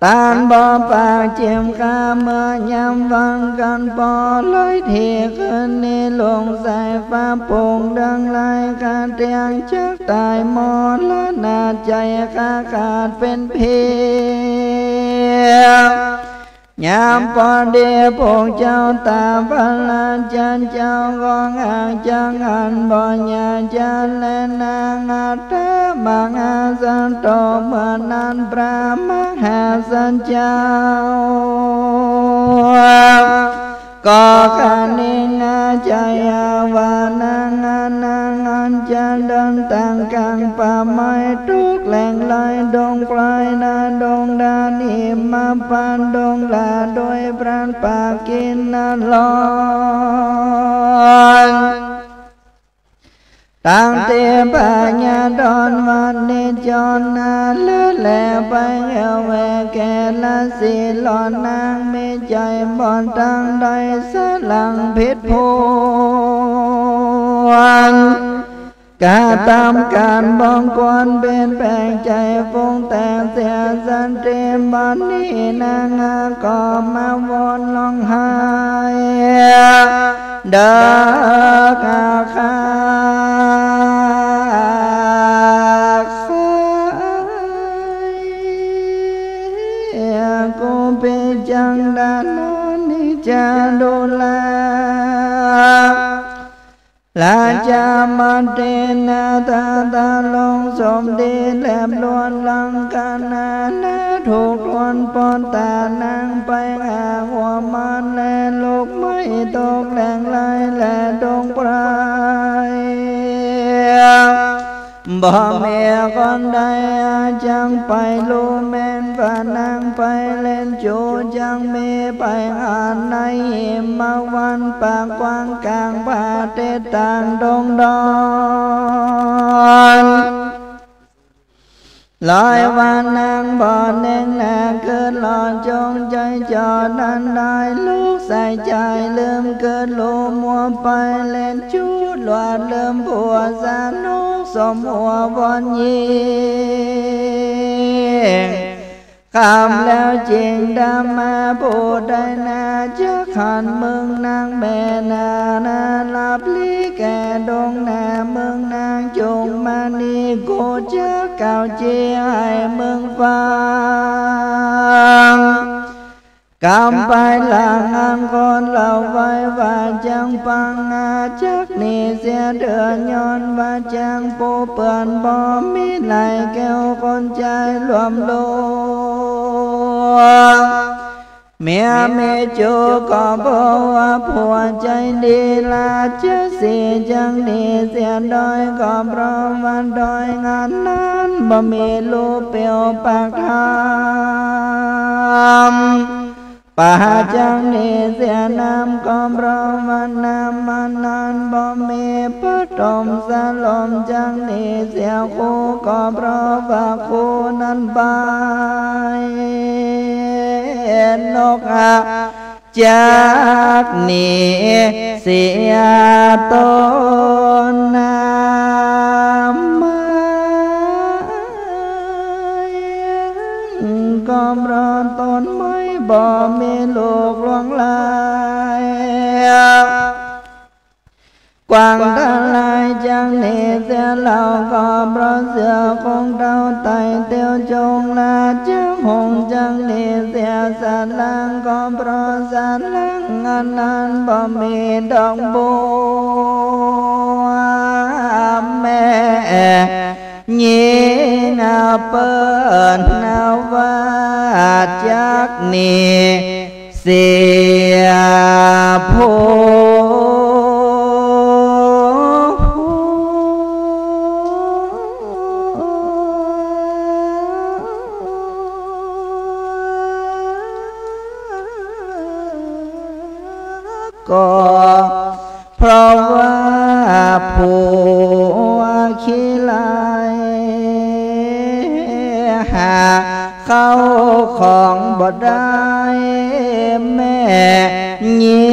ต้านบ่ปากเจียมข้า เมื่อยามวันกันปอ เลยเที่ยงคืนนี้ลงสายฟ้า ปลุกดังไร้ค่าเที่ยง จักตายมรณะ ใจข้าขาดเป็นเพียง ยามปอดีพวกเจ้าตาพระราชาเจ้า ของหากจักหันบ่อยากจะแลนาง อัตถมหาสัตโต เมื่อนั้นพระมหาสัตเจ้า ก็คณิงใจว่านาง นางอันจะเดินตางกลางป่าไม้ ทุกแหล่งไร้ดงไพร นาดงดานหิมพานต์ ดงหลาโดยพลันปากกินนรก ตั้งแต่พญาดอนวันนี้จรนาเลือแลไปแอวแวแก่ละสีหลอนนาง มีใจบ่ทางใดสลังผิดพวน กระทำการบ่ควร เปลี่ยนแปลงใจฟุ้งแต่เสียสติ บัดนี้นางก็มาวนร้องไห้ เดิกอาฆาต กูปิจังดานานิจาดุลา ราชามาเตนาตาตาลงสมดีแลบล้วนลังกานานา ถูกทวนปอนตานางไปหาหัวมันและลูกไม้ตกแหล่งไร้และดงไพร บ่มีคนใดจักไปรู้แม่น พระนางไปเล่นจูจักมีไปหาในหิมวัน ปากกว้างกลางประเทศต่างดงดอน ลอยว่านางบ่แน่งหน้า คือหล่อจงใจจอดนั้นได้ ลูกใส่ใจลืมเกิดลูกมัวไปเล่นจูด หลวดลืมผัวสนุกสมหัววอนยิง คำแล้วจริงดำมาผู้ใดนา จักหันเมืองนางแม่นานา รับลีแก่ดงนาเมืองนางจุงมานี กูจักกล่าวจีให้เมืองฟัง กำภายหลังอันคนเราไว้ว่าจังปังอาจักหนีเสียเถิด ย้อนว่าจังผู้เปื่อนบ่มีไหล แก้วคนใจรวมลง เมียมีจูก็บอกว่าผัวใจดี ราชสีห์จักหนีเสียโดย ก็เพราะว่าโดยงานนั้นบ่มีลูกเปรียวปากธรรม ปาจักหนีเสียน้ำก็เพราะว่าน้ำมันนั้นบ่มี ปฐมสลมจักหนีเสียคู่ก็เพราะว่าคู่นั้นไป นกอาจักหนีเสียต้นไม้ ก็เพราะต้นไม้บ่ มีลูกหลวงหลาย กวางทั้งหลายจักหนีเสียแล้ว ก็เพราะเสือคงเท้าไต่เตี้ยวจง ราชหงส์จักหนีเสียสันหลัง ก็เพราะสันหลังอันนั้นบ่มีดอกบัว แม่ หญิงเปิ้นว่าจักหนีเสียผู้ ก็ เพราะว่าผัวขี้ร้าย หาเข้าของบ่ได้ แม่หญิ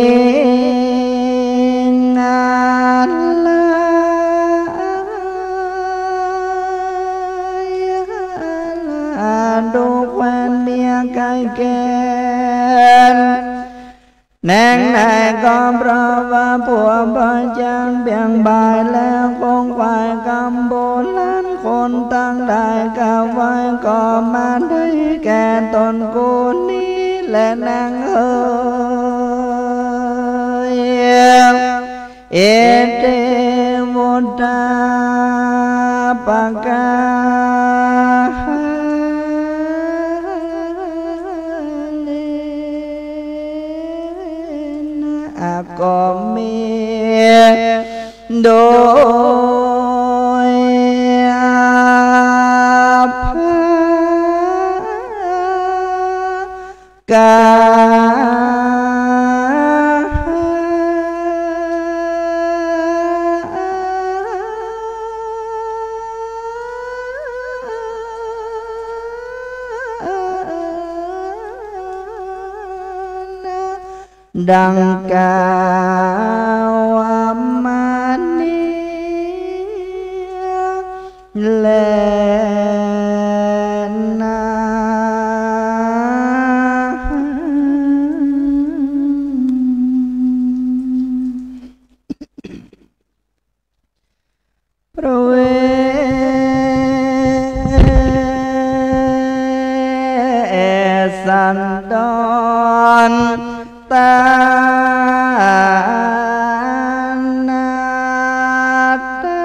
งงามหลาย ดูแควนเมียไก่แก่น แหนงใดก็เพราะว่าผัวบ่จักเบี่ยงบ่าย แล้วคงขวายกำโบราณ คนทั้งหลายกล่าวไว้ก็มาได้แก่ตนกูนี้แลนางเอ๋ย เอเต วุตตา ปะกาเลนะ ก็มีโดยอาภา กา ดังกล่าวมานี้ แลนา พระเวสสันดร ตานาตา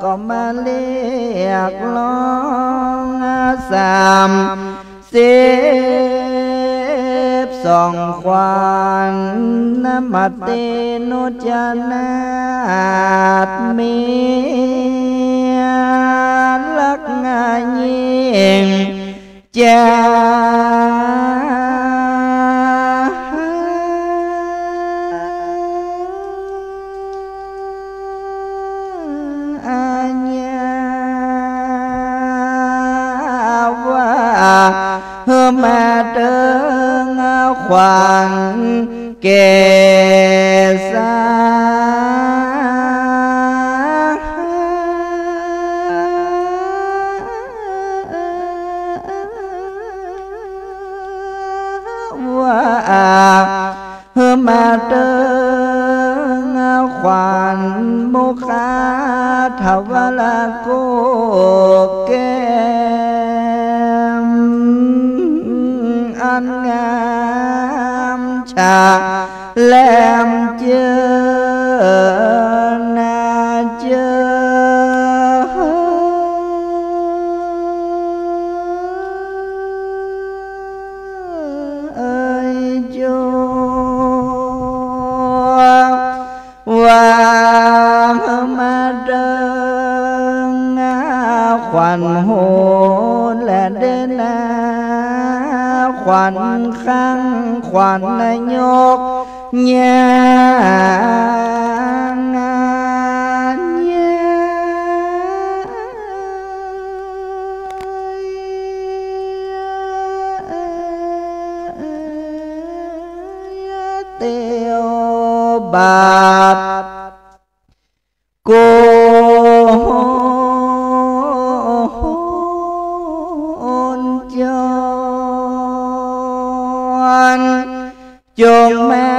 ก็มาเรียกร้องสาม สิบสองขวัญ นมตินุจนาต มีรักง่ายยิ่ง จาอาญาว่า มาเติงขวัญ เกศา ว่า มาเติงขวัญ มุขทวรกุแก้ม อันงาม ชาแหลมเจอนาเจอ เอยโจ ว่ามาเติงขวัญโหนและเดนา ขวัญข้างขวัญนายก ญาณาญา เตียวบาป โก อน จงมา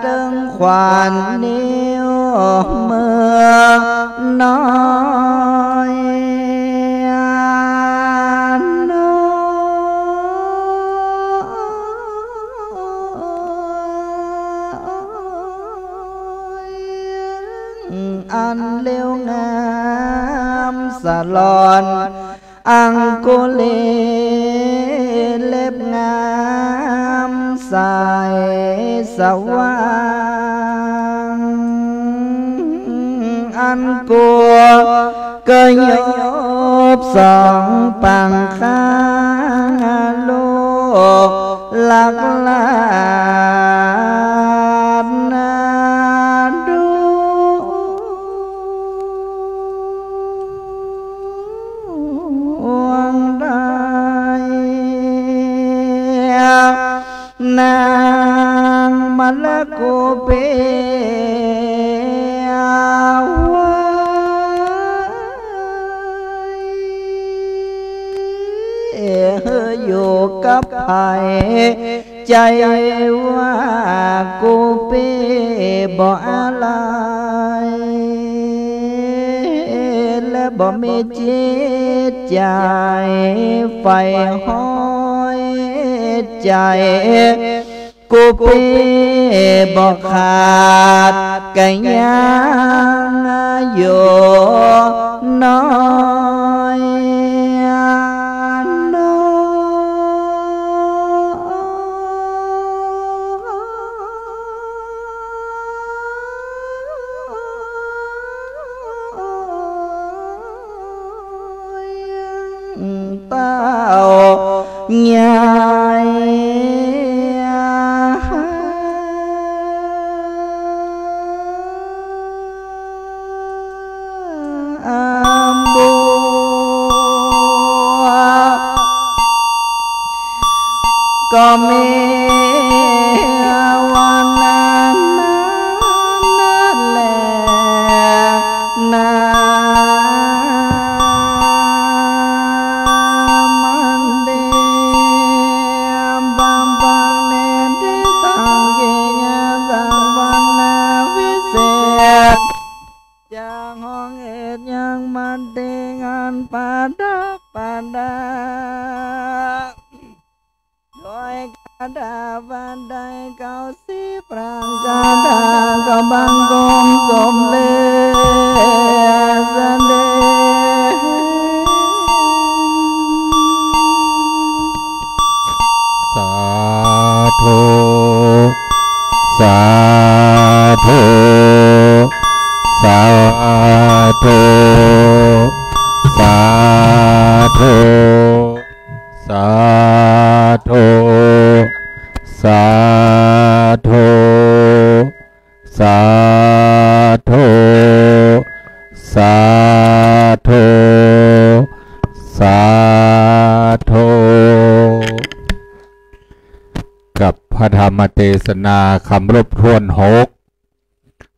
ถึงขวัญนิ้วมือน้อยน้อย อันเล็บงามสะหล่อน อังคุลีเล็บงามใสสว่าง อันกูก็ยบสองปังข้างลูกหลักหลานนาดู ดวงใด นางมะละกูเปไว้ อยู่กับไผ ใจว่ากูเปบ่อะไร และบ่มีจิตใจใฝ่ห้อยใจ กูเปบ่ขาดกะยังอยู่น้อยน้อย เต้าใหญ่ บัว ก็มีวันนั้นแล นามันเด บำบังเนติตังกิยาสังวังนาวิเศษ จากห้องเอดยังมันเดงานประดับประดา ด้วยกระดาษบันไดเก้าสิบปราง กระดาษก็บังคมสมเด็จเสด็จ สาธุ สาธุ สาธุ สาธุ สาธุ สาธุ สาธุ สาธุ สาธุ กับพระธรรมเตสนาคำรบถ้วนหก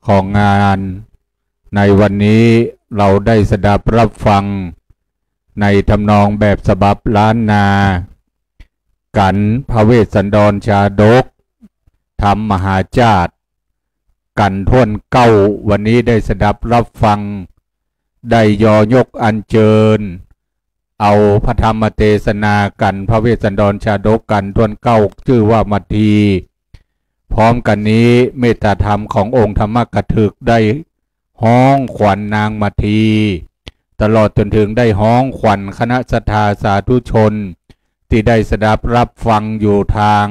ของงาน ในวันนี้เราได้สดับรับฟังในทำนองแบบฉบับล้านนา กัณฑ์พระเวสสันดรชาดก ธรรมมหาชาติ กัณฑ์ถ้วนเก้า วันนี้ได้สดับรับฟัง ได้ยอยกอัญเชิญ เอาพระธรรมเตสนากัณฑ์พระเวสสันดรชาดกกัณฑ์ถ้วนเก้า ชื่อว่ามัทที พร้อมกันนี้เมตตาธรรมขององค์ธรรมกถึกได้ฮ้องขวัญนางมัทที ตลอดจนถึงได้ฮ้องขวัญคณะศรัทธาสาธุชน ที่ได้สดับรับฟังอยู่ทาง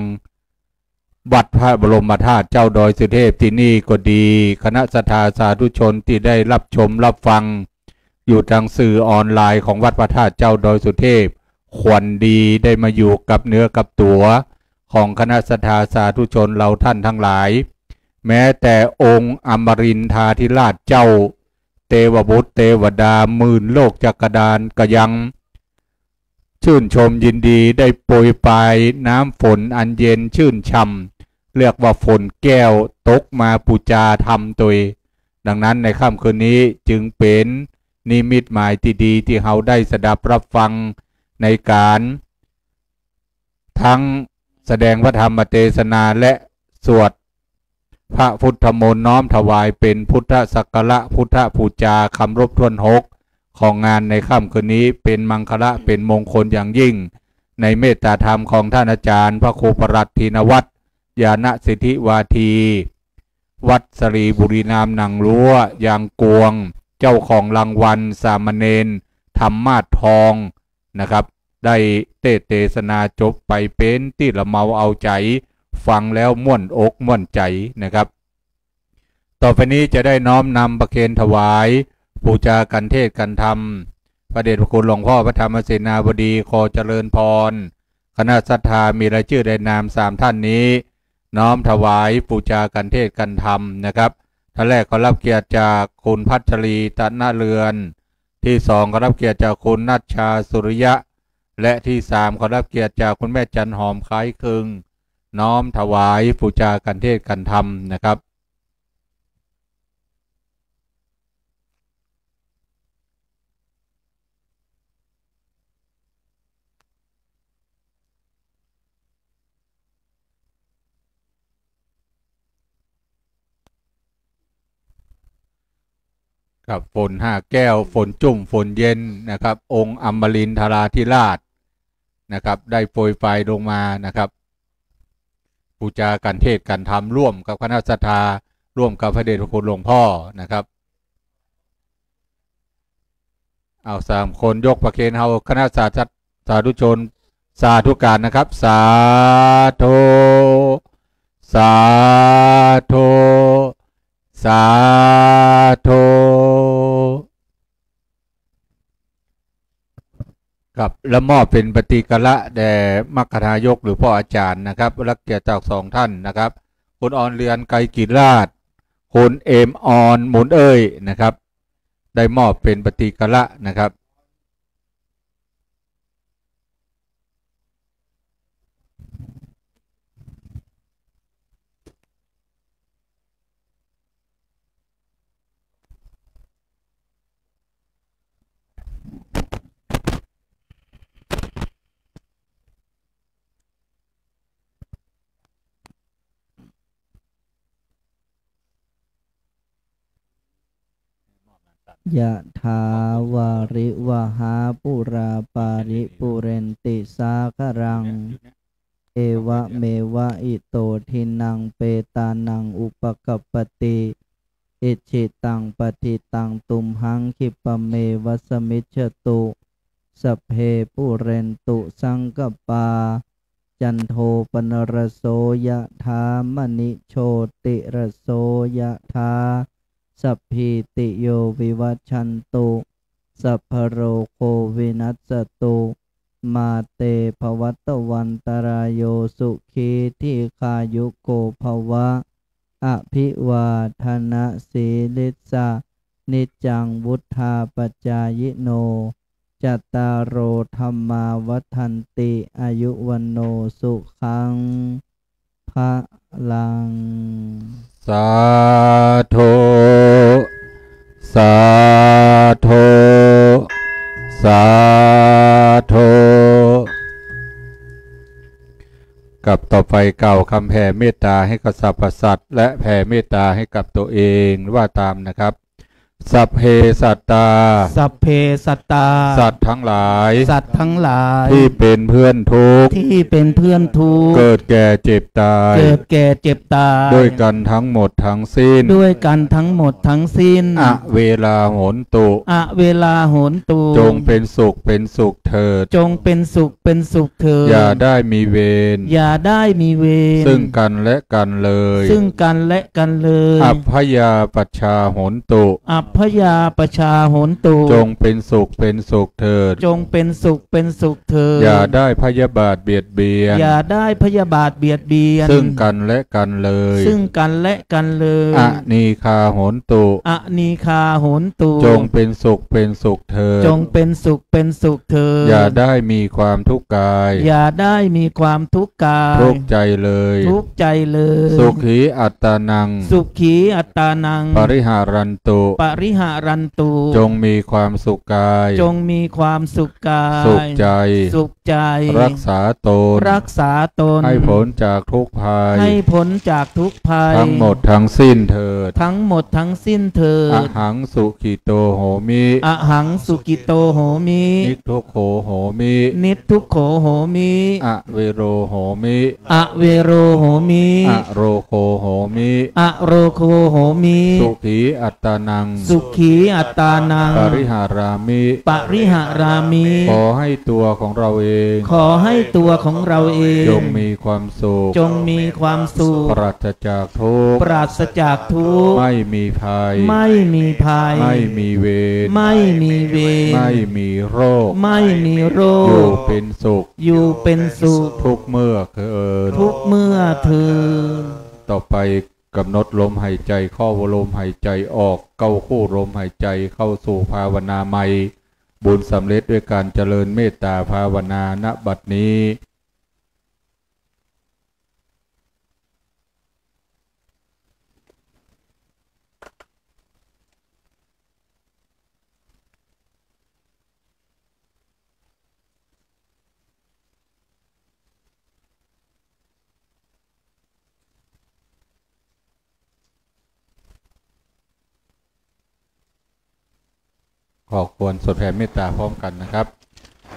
วัดพระบรมธาตุเจ้าดอยสุเทพที่นี่ก็ดี คณะศรัทธาสาธุชนที่ได้รับชมรับฟัง อยู่ทางสื่อออนไลน์ของวัดพระธาตุเจ้าดอยสุเทพ ขวัญดีได้มาอยู่กับเนื้อกับตัวของคณะศรัทธาสาธุชนเราท่านทั้งหลาย แม้แต่องค์อมรินทาธิราชเจ้า เทวบุตรเทวดาหมื่นโลกจักรดาลก็ยัง ชื่นชมยินดีได้โปรยปลายน้ำฝนอันเย็นชื่นช่ำ เรียกว่าฝนแก้วตกมาปูจาธรรมโตย ดังนั้นในค่ำคืนนี้จึงเป็นนิมิตหมายที่ดีที่เราได้สดับรับฟังในการ ท ทั้งแสดงพระธรรมเทศนาและสวดพระพุทธมนต์ น้อมถวายเป็นพุทธศักระ พุทธบูชา ครบถ้วนหก ของงานในค่ำคืนนี้ เป็นมังคละ เป็นมงคลอย่างยิ่ง ในเมตตาธรรมของท่านอาจารย์พระครูประหลัดธีนวัฒน์ ญาณสิทธิวาที วัดสรีบุรีนามหนังรั้ว ยางกวง เจ้าของรางวัลสามเณรธรรมาสน์ทองนะครับ ได้เทศน์เทศนาจบไปเป็นตี้ละเมาเอาใจ๋ ฟังแล้วม่วนอกม่วนใจ๋นะครับ ต่อไปนี้จะได้น้อมนำประเคนถวาย บูชากันเทศน์กันธรรม พระเดชพระคุณหลวงพ่อพระธรรมเสนาบดี ขอเจริญพร คณะศรัทธามีรายชื่อรายนามสามท่านนี้ น้อมถวายบูชากันเทศน์กันธรรมนะครับ ท่านแรกขอรับเกียรติจากคุณพัชรี ตะนะเรือน ที่สองขอรับเกียรติจากคุณนัชชา สุริยะ และที่สามขอรับเกียรติจากคุณแม่จันหอม คล้ายคลึง น้อมถวายบูชากันเทศน์กันธรรมนะครับ ครับ ฝนห้าแก้ว ฝนจุ่ม ฝนเย็นนะครับ องค์อมรินทราธิราชนะครับ ได้โปรยปลายลงมานะครับ บูชากันเทศน์กันธรรมร่วมกับคณะศรัทธา ร่วมกับพระเดชพระคุณหลวงพ่อนะครับ เอาสามคนยกประเคน เอาคณะสาธุชนสาธุการนะครับ สาธุ สาธุ สาธุ ครับ และมอบเป็นปฏิกระแด่มัคคทายกหรือพ่ออาจารย์นะครับ รับเกียรติจากสองท่านนะครับ คุณออนเรือน ไกรกิจราช คุณเอมออน มูลเอ้ยนะครับ ได้มอบเป็นปฏิกระนะครับ Yathā vārivahā pūrā paripūrenti sāgaraṃ, evameva ito dinnaṃ petānaṃ upakappati. Icchitaṃ patthitaṃ tumhaṃ khippameva samijjhatu. Sabbe pūrentu saṅkappā, cando paṇṇaraso yathā, maṇi jotiraso yathā. Sabbītiyo vivajjantu, sabbarogo vinassatu, mā te bhavatvantarāyo, sukhī dīghāyuko bhava. Abhivādanasīlissa niccaṃ vuḍḍhāpacāyino, cattāro dhammā vaḍḍhanti, āyu vaṇṇo sukhaṃ balaṃ. Sādhu, sādhu, sādhu. ครับ ต่อไปกล่าวคำแผ่เมตตาให้กับสรรพสัตว์ และแผ่เมตตาให้กับตัวเอง ว่าตามนะครับ Sabbe sattā, sabbe sattā, สัตว์ทั้งหลาย สัตว์ทั้งหลาย ที่เป็นเพื่อนทุกข์ ที่เป็นเพื่อนทุกข์ เกิดแก่เจ็บตาย เกิดแก่เจ็บตาย ด้วยกันทั้งหมดทั้งสิ้น ด้วยกันทั้งหมดทั้งสิ้น Averā hontu, averā hontu, จงเป็นสุขเป็นสุขเถิด จงเป็นสุขเป็นสุขเถิด อย่าได้มีเวร อย่าได้มีเวร ซึ่งกันและกันเลย ซึ่งกันและกันเลย Abyāpajjhā hontu, abyāpajjhā hontu, จงเป็นสุขเป็นสุขเถิด จงเป็นสุขเป็นสุขเถิด อย่าได้พยาบาทเบียดเบียน อย่าได้พยาบาทเบียดเบียน ซึ่งกันและกันเลย ซึ่งกันและกันเลย Anīghā hontu, anīghā hontu, จงเป็นสุขเป็นสุขเถิด จงเป็นสุขเป็นสุขเถิด อย่าได้มีความทุกข์กาย อย่าได้มีความทุกข์กาย ทุกข์ใจเลย ทุกข์ใจเลย Sukhī attānaṃ, sukhī attānaṃ, pariharantu, ริหารันตุ จงมีความสุขกาย จงมีความสุขกาย สุขใจ สุขใจ รักษาตน รักษาตน ให้พ้นจากทุกข์ภัย ให้พ้นจากทุกข์ภัย ทั้งหมดทั้งสิ้นเถิด ทั้งหมดทั้งสิ้นเถิด Ahaṃ sukhito homi. Ahaṃ sukhito homi. Niddukkho homi. Niddukkho homi. Avero homi. Avero homi. Arogo homi. Arogo homi. Sukhī attānaṃ. Sukhī attānaṃ. Pariharāmi. Pariharāmi. ขอให้ตัวของเราเอง ขอให้ตัวของเราเอง จงมีความสุข จงมีความสุข ปราศจากทุกข์ ปราศจากทุกข์ ไม่มีภัย ไม่มีภัย ไม่มีเวร ไม่มีเวร ไม่มีโรค ไม่มีโรค อยู่เป็นสุข อยู่เป็นสุข ทุกเมื่อเทอญ ทุกเมื่อเทอญ ต่อไปกำหนดลมหายใจเข้า ลมหายใจออก เข้าคู่ลมหายใจเข้าสู่ภาวนาใหม่ บุญสำเร็จด้วยการเจริญเมตตาภาวนา ณ บัดนี้ ขอควรสวดแผ่เมตตาพร้อมกันนะครับ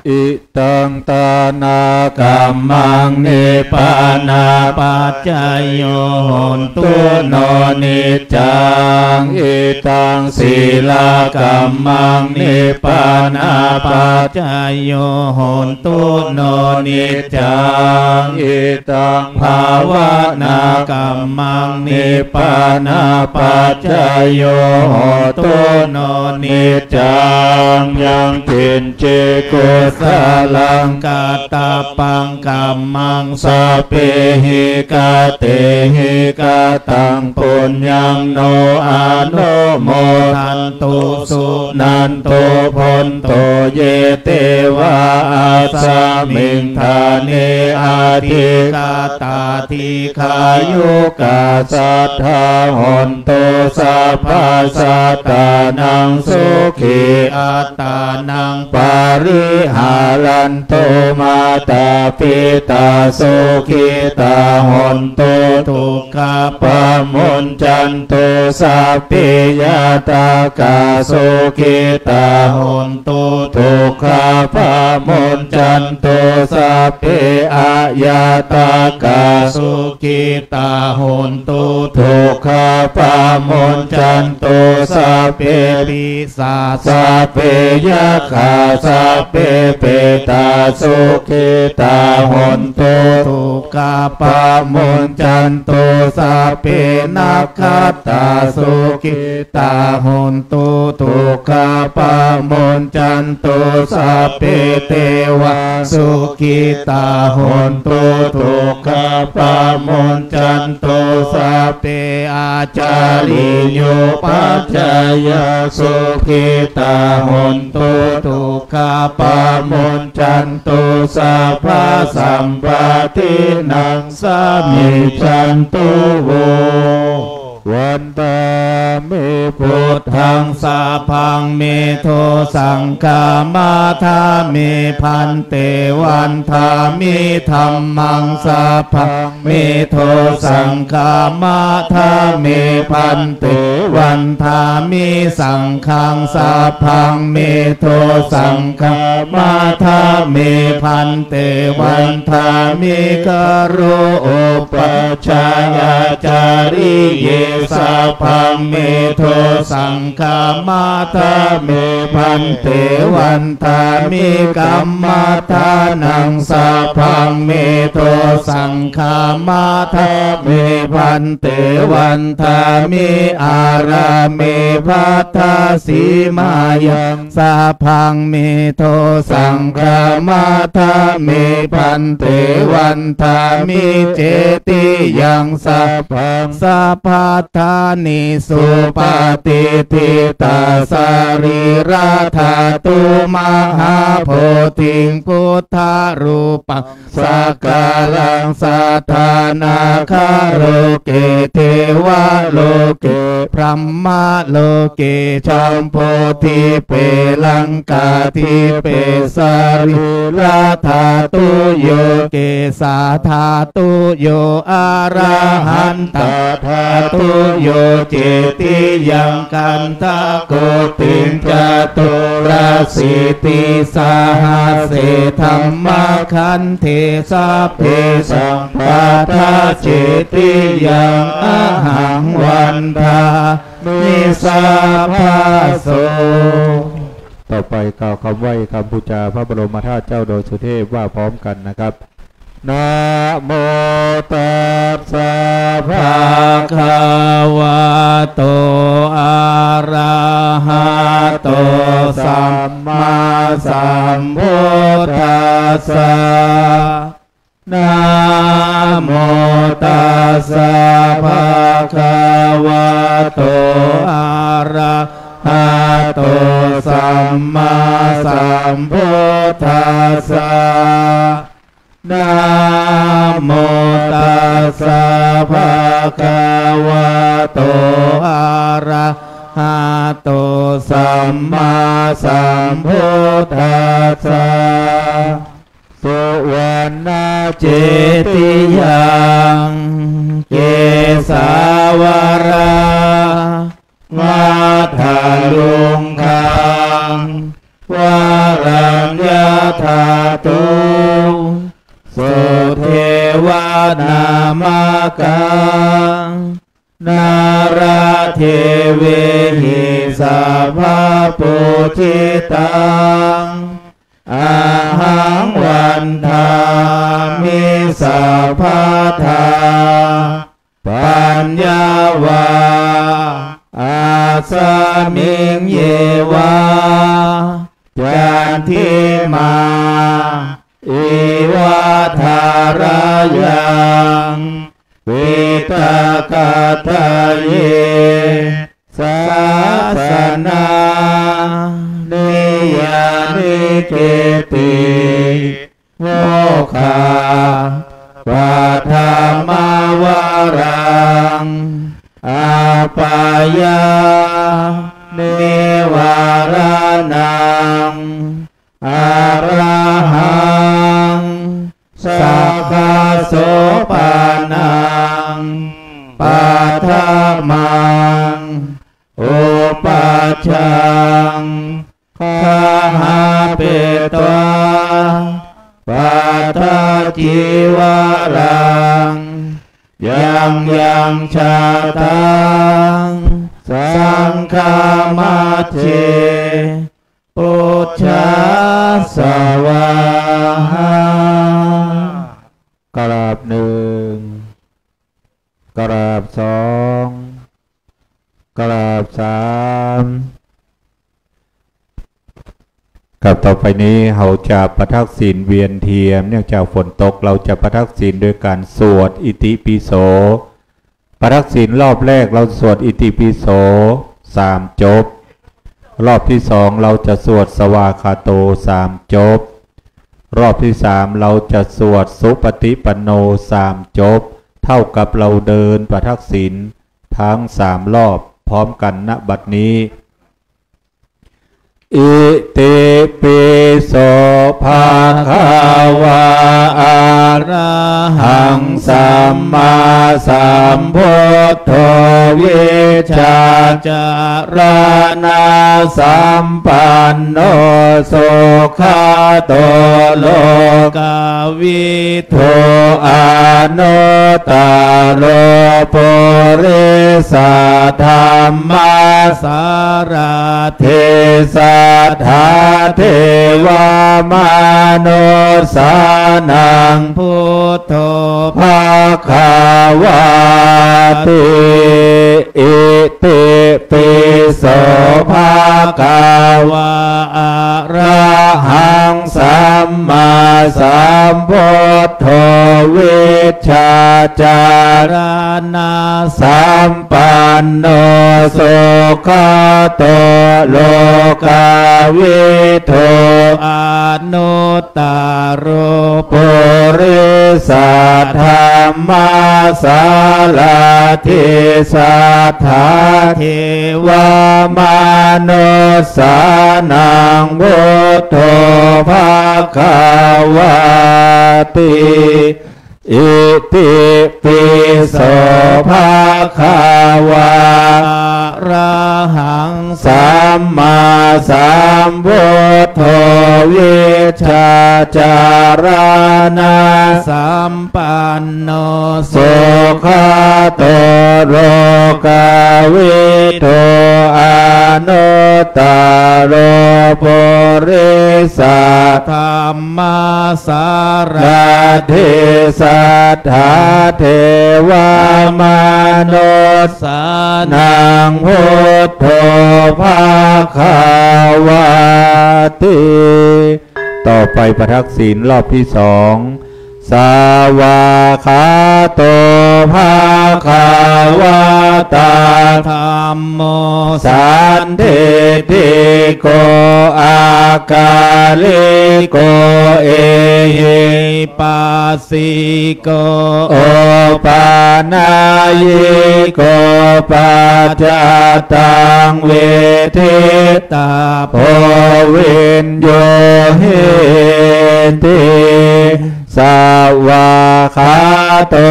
Idaṃ dānakammaṃ nibbānapaccayo hotu no niccaṃ. Idaṃ sīlakammaṃ nibbānapaccayo hotu no niccaṃ. Idaṃ bhāvanākammaṃ nibbānapaccayo hotu no niccaṃ. Yaṅkiñci kusalaṃ katabbaṃ kammaṃ sabbehi katehi kataṃ puññaṃ no anumodantu suṇantu bhonto ye devā asmiṃ ṭhāne adhigatā dīghāyukā sadā hontu sabbasattānaṃ sukhī attānaṃ pariharantu. Mātā pitā sukhitā hontu dukkhā pamuñcantu. Sabbe ñātakā sukhitā hontu dukkhā pamuñcantu. Sabbe aññātakā sukhitā hontu dukkhā pamuñcantu. Sabbe pi sā sabbe yakkhā sabbe petā sukhitā hontu dukkhā pamuñcantu. Sabbe nakkhattā sukhitā hontu dukkhā pamuñcantu. Sabbe devā sukhitā hontu dukkhā pamuñcantu. Sabbe ācariyupajjhāyā sukhitā hontu dukkhā pamuñcantu. Sabbasampattināṃ samijjhantu vo. Vandāmi buddhaṃ sabbaṃ me dho saṅghamma. Dāmi bhante vandāmi dhammaṃ sabbaṃ me dho saṅghamma. Dāmi bhante vandāmi saṅghaṃ sabbaṃ me dho saṅghamma. Dāmi bhante vandāmi guru upajjhāyācariye sabbaṃ me dho saṅghamma. Dāmi bhante vandāmi kammaṭṭhānaṃ sabbaṃ me dho saṅghamma. Dāmi bhante vandāmi ārāme baddhasīmāyaṃ sabbaṃ me dho saṅghamma. Dāmi bhante vandāmi cetiyaṃ sabbaṃ sabba Saddhiṃ supaṭiṭṭhitā sarīraṃ dhātuṃ mahābodhiṃ buddharūpaṃ sakalaṃ sadā nāgaloke devaloke brahmaloke jambudīpe laṅkādīpe sarīradhātuyo kesādhātuyo arahantadhātuyo cetiyaṃ gandhakoṭiṃ caturāsītisahasсе dhammakkhandhe sabbesaṃ paṭṭhacetiyaṃ ahaṃ vandāmi sabbaso. ต่อไปกล่าวคำไหว้คำบูชาพระบรมธาตุเจ้าดอยสุเทพว่าพร้อมกันนะครับ Namo tassa bhagavato arahato sammāsambuddhassa. Namo tassa bhagavato arahato sammāsambuddhassa. Namo tassa bhagavato arahato sammāsambuddhassa. Suvaṇṇacetiyaṃ kesāvarā maddhaluṅgaṃ varaññadhātu sudevanāmakā nāradevehi sabbapūjitaṃ ahaṃ vandāmi sabbadā. Paññā vā asmiṃ ye vā candimā iva thārayaṃ piṭakattaye sāsanā niyyānike ti mokkhapaddamavaraṃ apāyanivāraṇaṃ arahaṃ sakkasopanānaṃ paṭhamaṃ upajjhaṃ gahapetvā pattacīvaraṃ yaṃ yaṃ jātaṃ saṅghamajjhe pūjā svāhā. กราบหนึ่ง กราบสอง กราบสาม ครับ ต่อไปนี้เราจะประทักษิณเวียนเทียน เนื่องจากฝนตก เราจะประทักษิณโดยการสวดอิติปิโส ประทักษิณรอบแรกเราสวดอิติปิโสสามจบ รอบที่สองเราจะสวดสวากขาโตสามจบ รอบที่สามเราจะสวดสุปฏิปันโนสามจบ เท่ากับเราเดินประทักษิณทั้งสามรอบพร้อมกัน ณ บัดนี้ Itipi so bhagavā arahaṃ sammāsambuddho vijjācaraṇasampanno sugato lokavidū anuttaro purisadammasārathi satthā devamanussānaṃ buddho bhagavāti. Itipi so bhagavā arahaṃ sammāsambuddho vijjā caraṇasampanno sugato lokavidū anuttaro purisadammasārathi satthā devamanussānaṃ buddho bhagavāti. Itipi so bhagavā arahaṃ sammāsambuddho vijjācaraṇasampanno sugato lokavidū anuttaro purisadammasārathi satthā devamanussānaṃ buddho bhagavāti. ต่อไปประทักษิณรอบที่สอง Svākkhāto bhagavatā dhammo sandiṭṭhiko akāliko ehipassiko opanayiko paccattaṃ veditabbo viññūhīti. Svākkhāto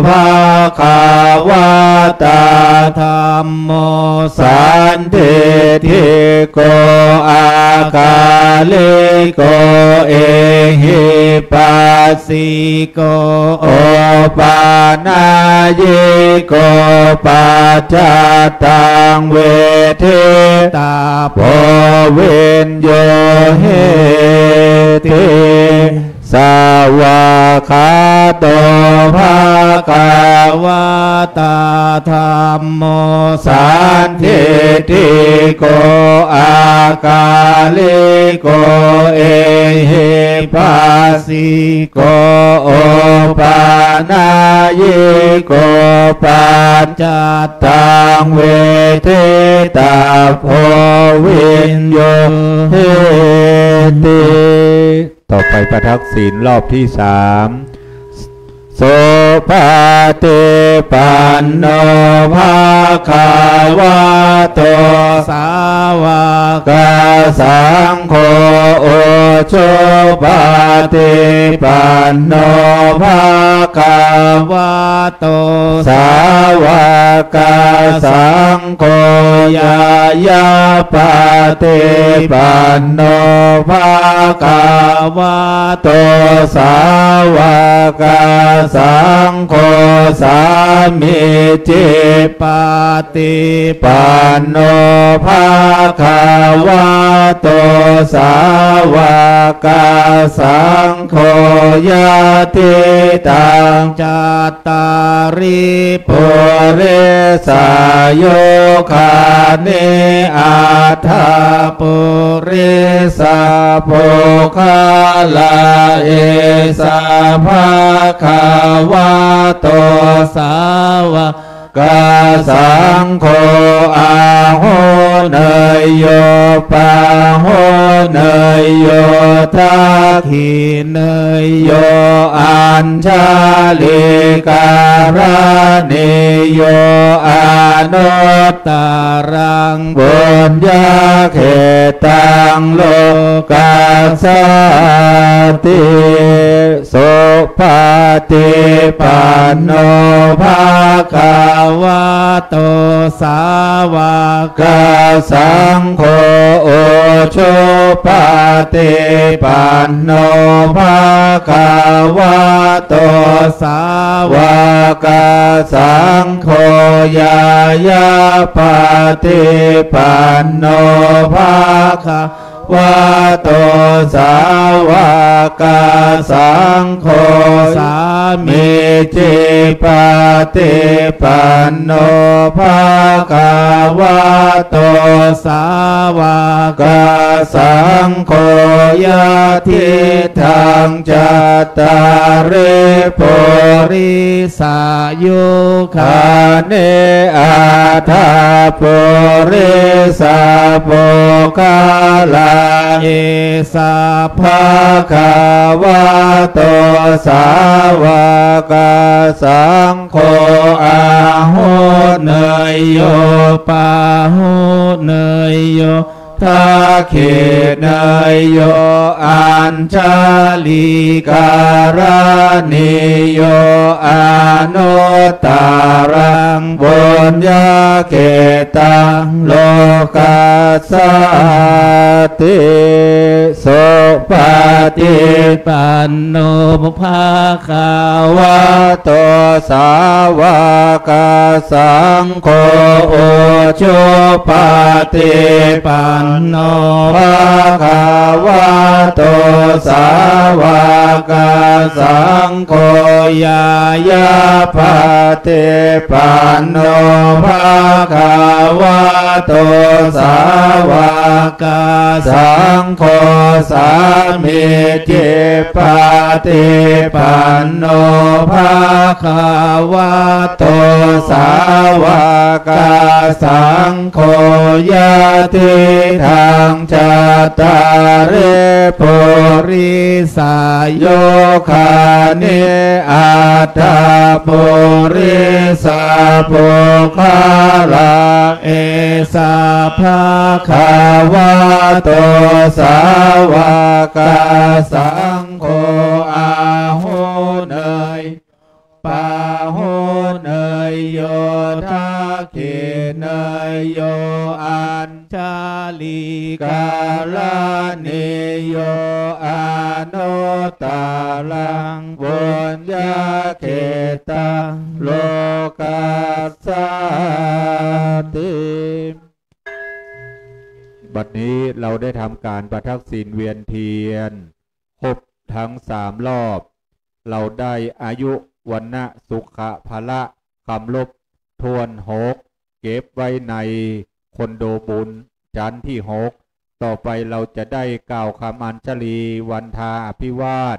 bhagavatā dhammo sandiṭṭhiko akāliko ehipassiko opanayiko paccattaṃ veditabbo viññūhīti. Svākkhāto bhagavatā dhammo sandiṭṭhiko akāliko ehipassiko opanayiko paccattaṃ veditabbo viññūhīti. ต่อไปประทักษิณรอบที่สาม Supaṭipanno bhagavato sāvakasaṅgho, ujupaṭipanno bhagavato sāvakasaṅgho, ñāyapaṭipanno bhagavato sāvakasaṅgho, sāmīcipaṭipanno bhagavato sāvakasaṅgho, yadidaṃ cattāri purisayugāni aṭṭha purisapuggalā, esa bhagavato sāvakasaṅgho, āhuneyyo pāhuneyyo dakkhiṇeyyo añjalikaraṇīyo, anuttaraṃ puññakkhettaṃ lokassāti. Supaṭipanno bhagavato sāvakasaṅgho, ujupaṭipanno bhagavato sāvakasaṅgho, ñāyapaṭipanno bhagavato sāvakasaṅgho, sāmīcipaṭipanno bhagavato sāvakasaṅgho, yadidaṃ cattāri puri Sāyukāni aṭṭha purisapuggalā, esa bhagavato sāvakasaṅgho, āhuneyyo pāhuneyyo dakkhiṇeyyo añjalikaraṇīyo, anuttaraṃ puññakkhettaṃ lokassāti. Supaṭipanno bhagavato sāvakasaṅgho, ujupaṭipanno bhagavato sāvakasaṅgho, ñāyapaṭipanno bhagavato sāvakasaṅgho, sāmīcipaṭipanno bhagavato sāvakasaṅgho, yadidaṃ cattāri purisayugāni aṭṭha purisapuggalā, esa bhagavato sāvakasaṅgho, āhuneyyo pāhuneyyo dakkhiṇeyyo añjalikaraṇīyo, anuttaraṃ puññakkhettaṃ lokassāti. บัดนี้เราได้ทำการประทักษิณเวียนเทียน ครบทั้งสามรอบ เราได้อายุ วรรณะ สุขะ พละ ครบถ้วนหก เก็บไว้ในคอนโดบุญชั้นที่หก ต่อไปเราจะได้กล่าวคำอัญชลีวันทาอภิวาท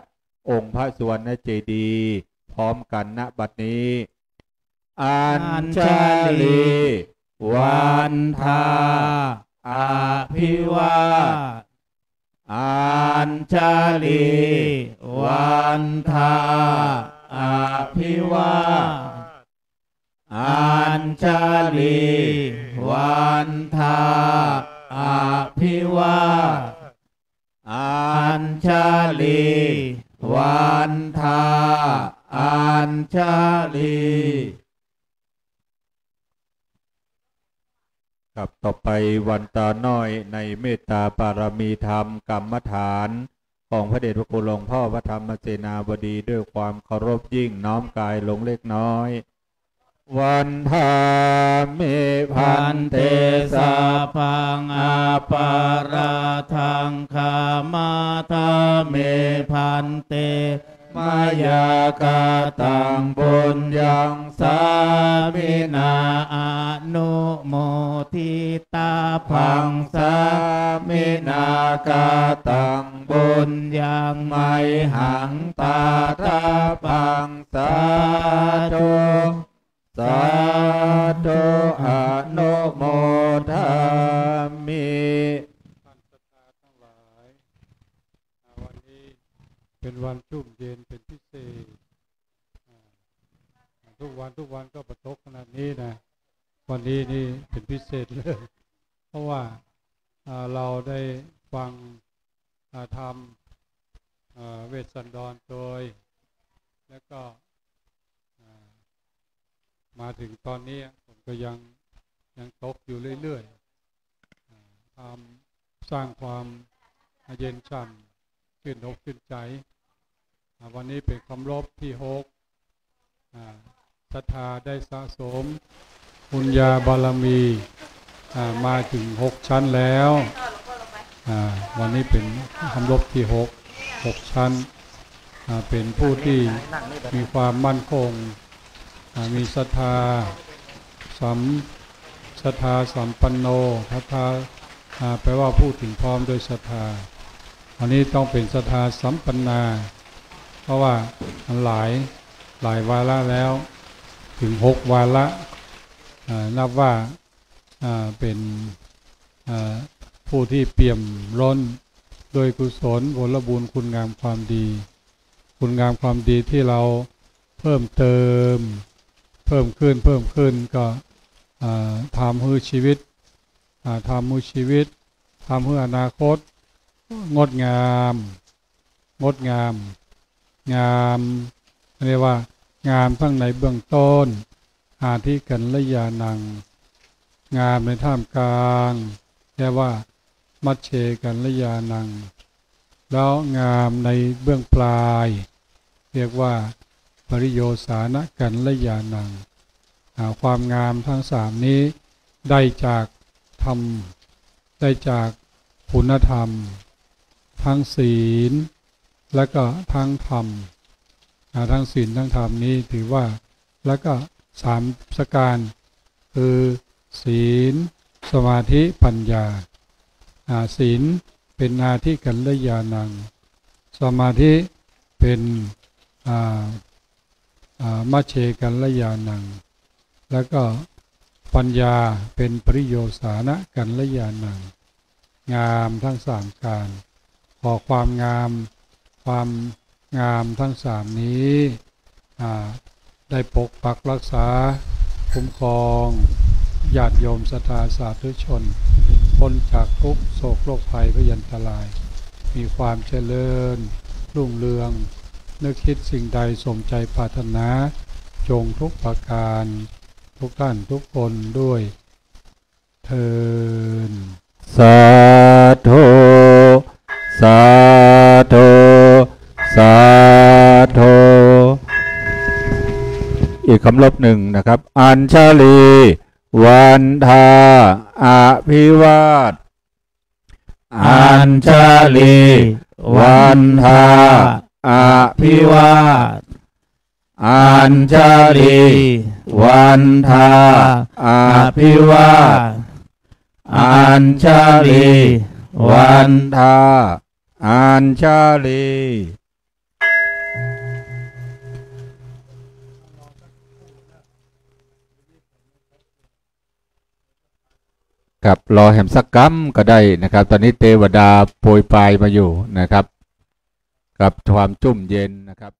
องค์พระสุวรรณเจดีย์พร้อมกัน ณ บัดนี้ อัญชลี วันทา อภิวาท อัญชลี วันทา อภิวาท อัญชลี วันทา อภิวาท อัญชลี วันทา อัญชลี ครับ ต่อไปวันตาน้อยในเมตตาบารมีธรรมกรรมฐาน ของพระเดชพระคุณหลวงพ่อพระธรรมเสนาบดี ด้วยความเคารพยิ่ง น้อมกายลงเล็กน้อย Vandāmi bhante, sabbaṃ aparādhaṃ khamatha me bhante, mayā kataṃ puññaṃ sāminā anumoditabbaṃ, sāminā kataṃ puññaṃ mayhaṃ dātabbaṃ. Sādhu, sādhu, anumodāmi. ท่านศรัทธาทั้งหลาย อ่า วันนี้เป็นวันชุ่มเย็นเป็นพิเศษ อ่า ทุกวัน ทุกวันก็บ่ตกขนาดนี้นะ วันนี้นี่เป็นพิเศษเลย เพราะว่า อ่า เราได้ฟัง อ่า ธรรม อ่า เวสสันดรโตย แล้วก็ อ่า มาถึงตอนนี้ฝนก็ยัง ยังตกอยู่เรื่อยๆ อ่า ทำ สร้างความเย็นฉ่ำ ชื่นอกชื่นใจ อ่า วันนี้เป็นครบรอบที่หก อ่า ศรัทธาได้สะสมบุญญาบารมี อ่า มาถึงหกชั้นแล้ว อ่า วันนี้เป็นครบรอบที่หก หกชั้น อ่า เป็นผู้ที่มีความมั่นคง อ่า มีศรัทธา สัม ศรัทธาสัมปันโน ศรัทธา อ่า แปลว่าผู้ถึงพร้อมด้วยศรัทธา อันนี้ต้องเป็นศรัทธาสัมปันนา เพราะว่ามันหลาย หลายวาระแล้ว ถึงหกวาระ อ่า นับว่า อ่า เป็น อ่า ผู้ที่เปี่ยมล้นด้วยกุศลผลบุญคุณงามความดี คุณงามความดีที่เราเพิ่มเติม เพิ่มขึ้น เพิ่มขึ้น ก็ อ่า ทำให้ชีวิต อ่า ทำให้ชีวิต ทำให้อนาคต งดงาม งดงาม งาม เรียกว่างามทั้งในเบื้องต้น อาทิกัลยาณัง งามในท่ามกลาง เรียกว่า มัชเชกัลยาณัง แล้วงามในเบื้องปลาย เรียกว่า ปริโยสานะกัลยาณัง อ่า ความงามทั้งสามนี้ได้จากธรรม ได้จากคุณธรรม ทั้งศีล และก็ทั้งธรรม อ่า ทั้งศีลทั้งธรรมนี้ถือว่า แล้วก็สามประการ คือ ศีล สมาธิ ปัญญา อ่า ศีลเป็นอาทิกัลยาณัง สมาธิเป็น อ่า อ่า มัชเชกัลยาณัง แล้วก็ปัญญาเป็นปริโยสานะกัลยาณัง งามทั้งสามการ ขอความงาม ความงามทั้งสามนี้ อ่า ได้ปกปักรักษา คุ้มครอง ญาติโยมศรัทธาสาธุชน พ้นจากทุกข์โศกโรคภัยพยันตราย มีความเจริญรุ่งเรือง นึกคิดสิ่งใดสมใจปรารถนา จงทุกประการ ทุกท่านทุกคนด้วยเทอญ สาธุ สาธุ สาธุ อีกคำรบหนึ่งนะครับ อัญชลี วันทา อภิวาท อัญชลี วันทา อภิวาท อัญชลี วันทา อภิวาท อัญชลี วันทา อัญชลี ครับ รอแหมสักกำก็ได้นะครับ ตอนนี้เทวดาโปรยปลายมาอยู่นะครับ ครับ ความชุ่มเย็นนะครับ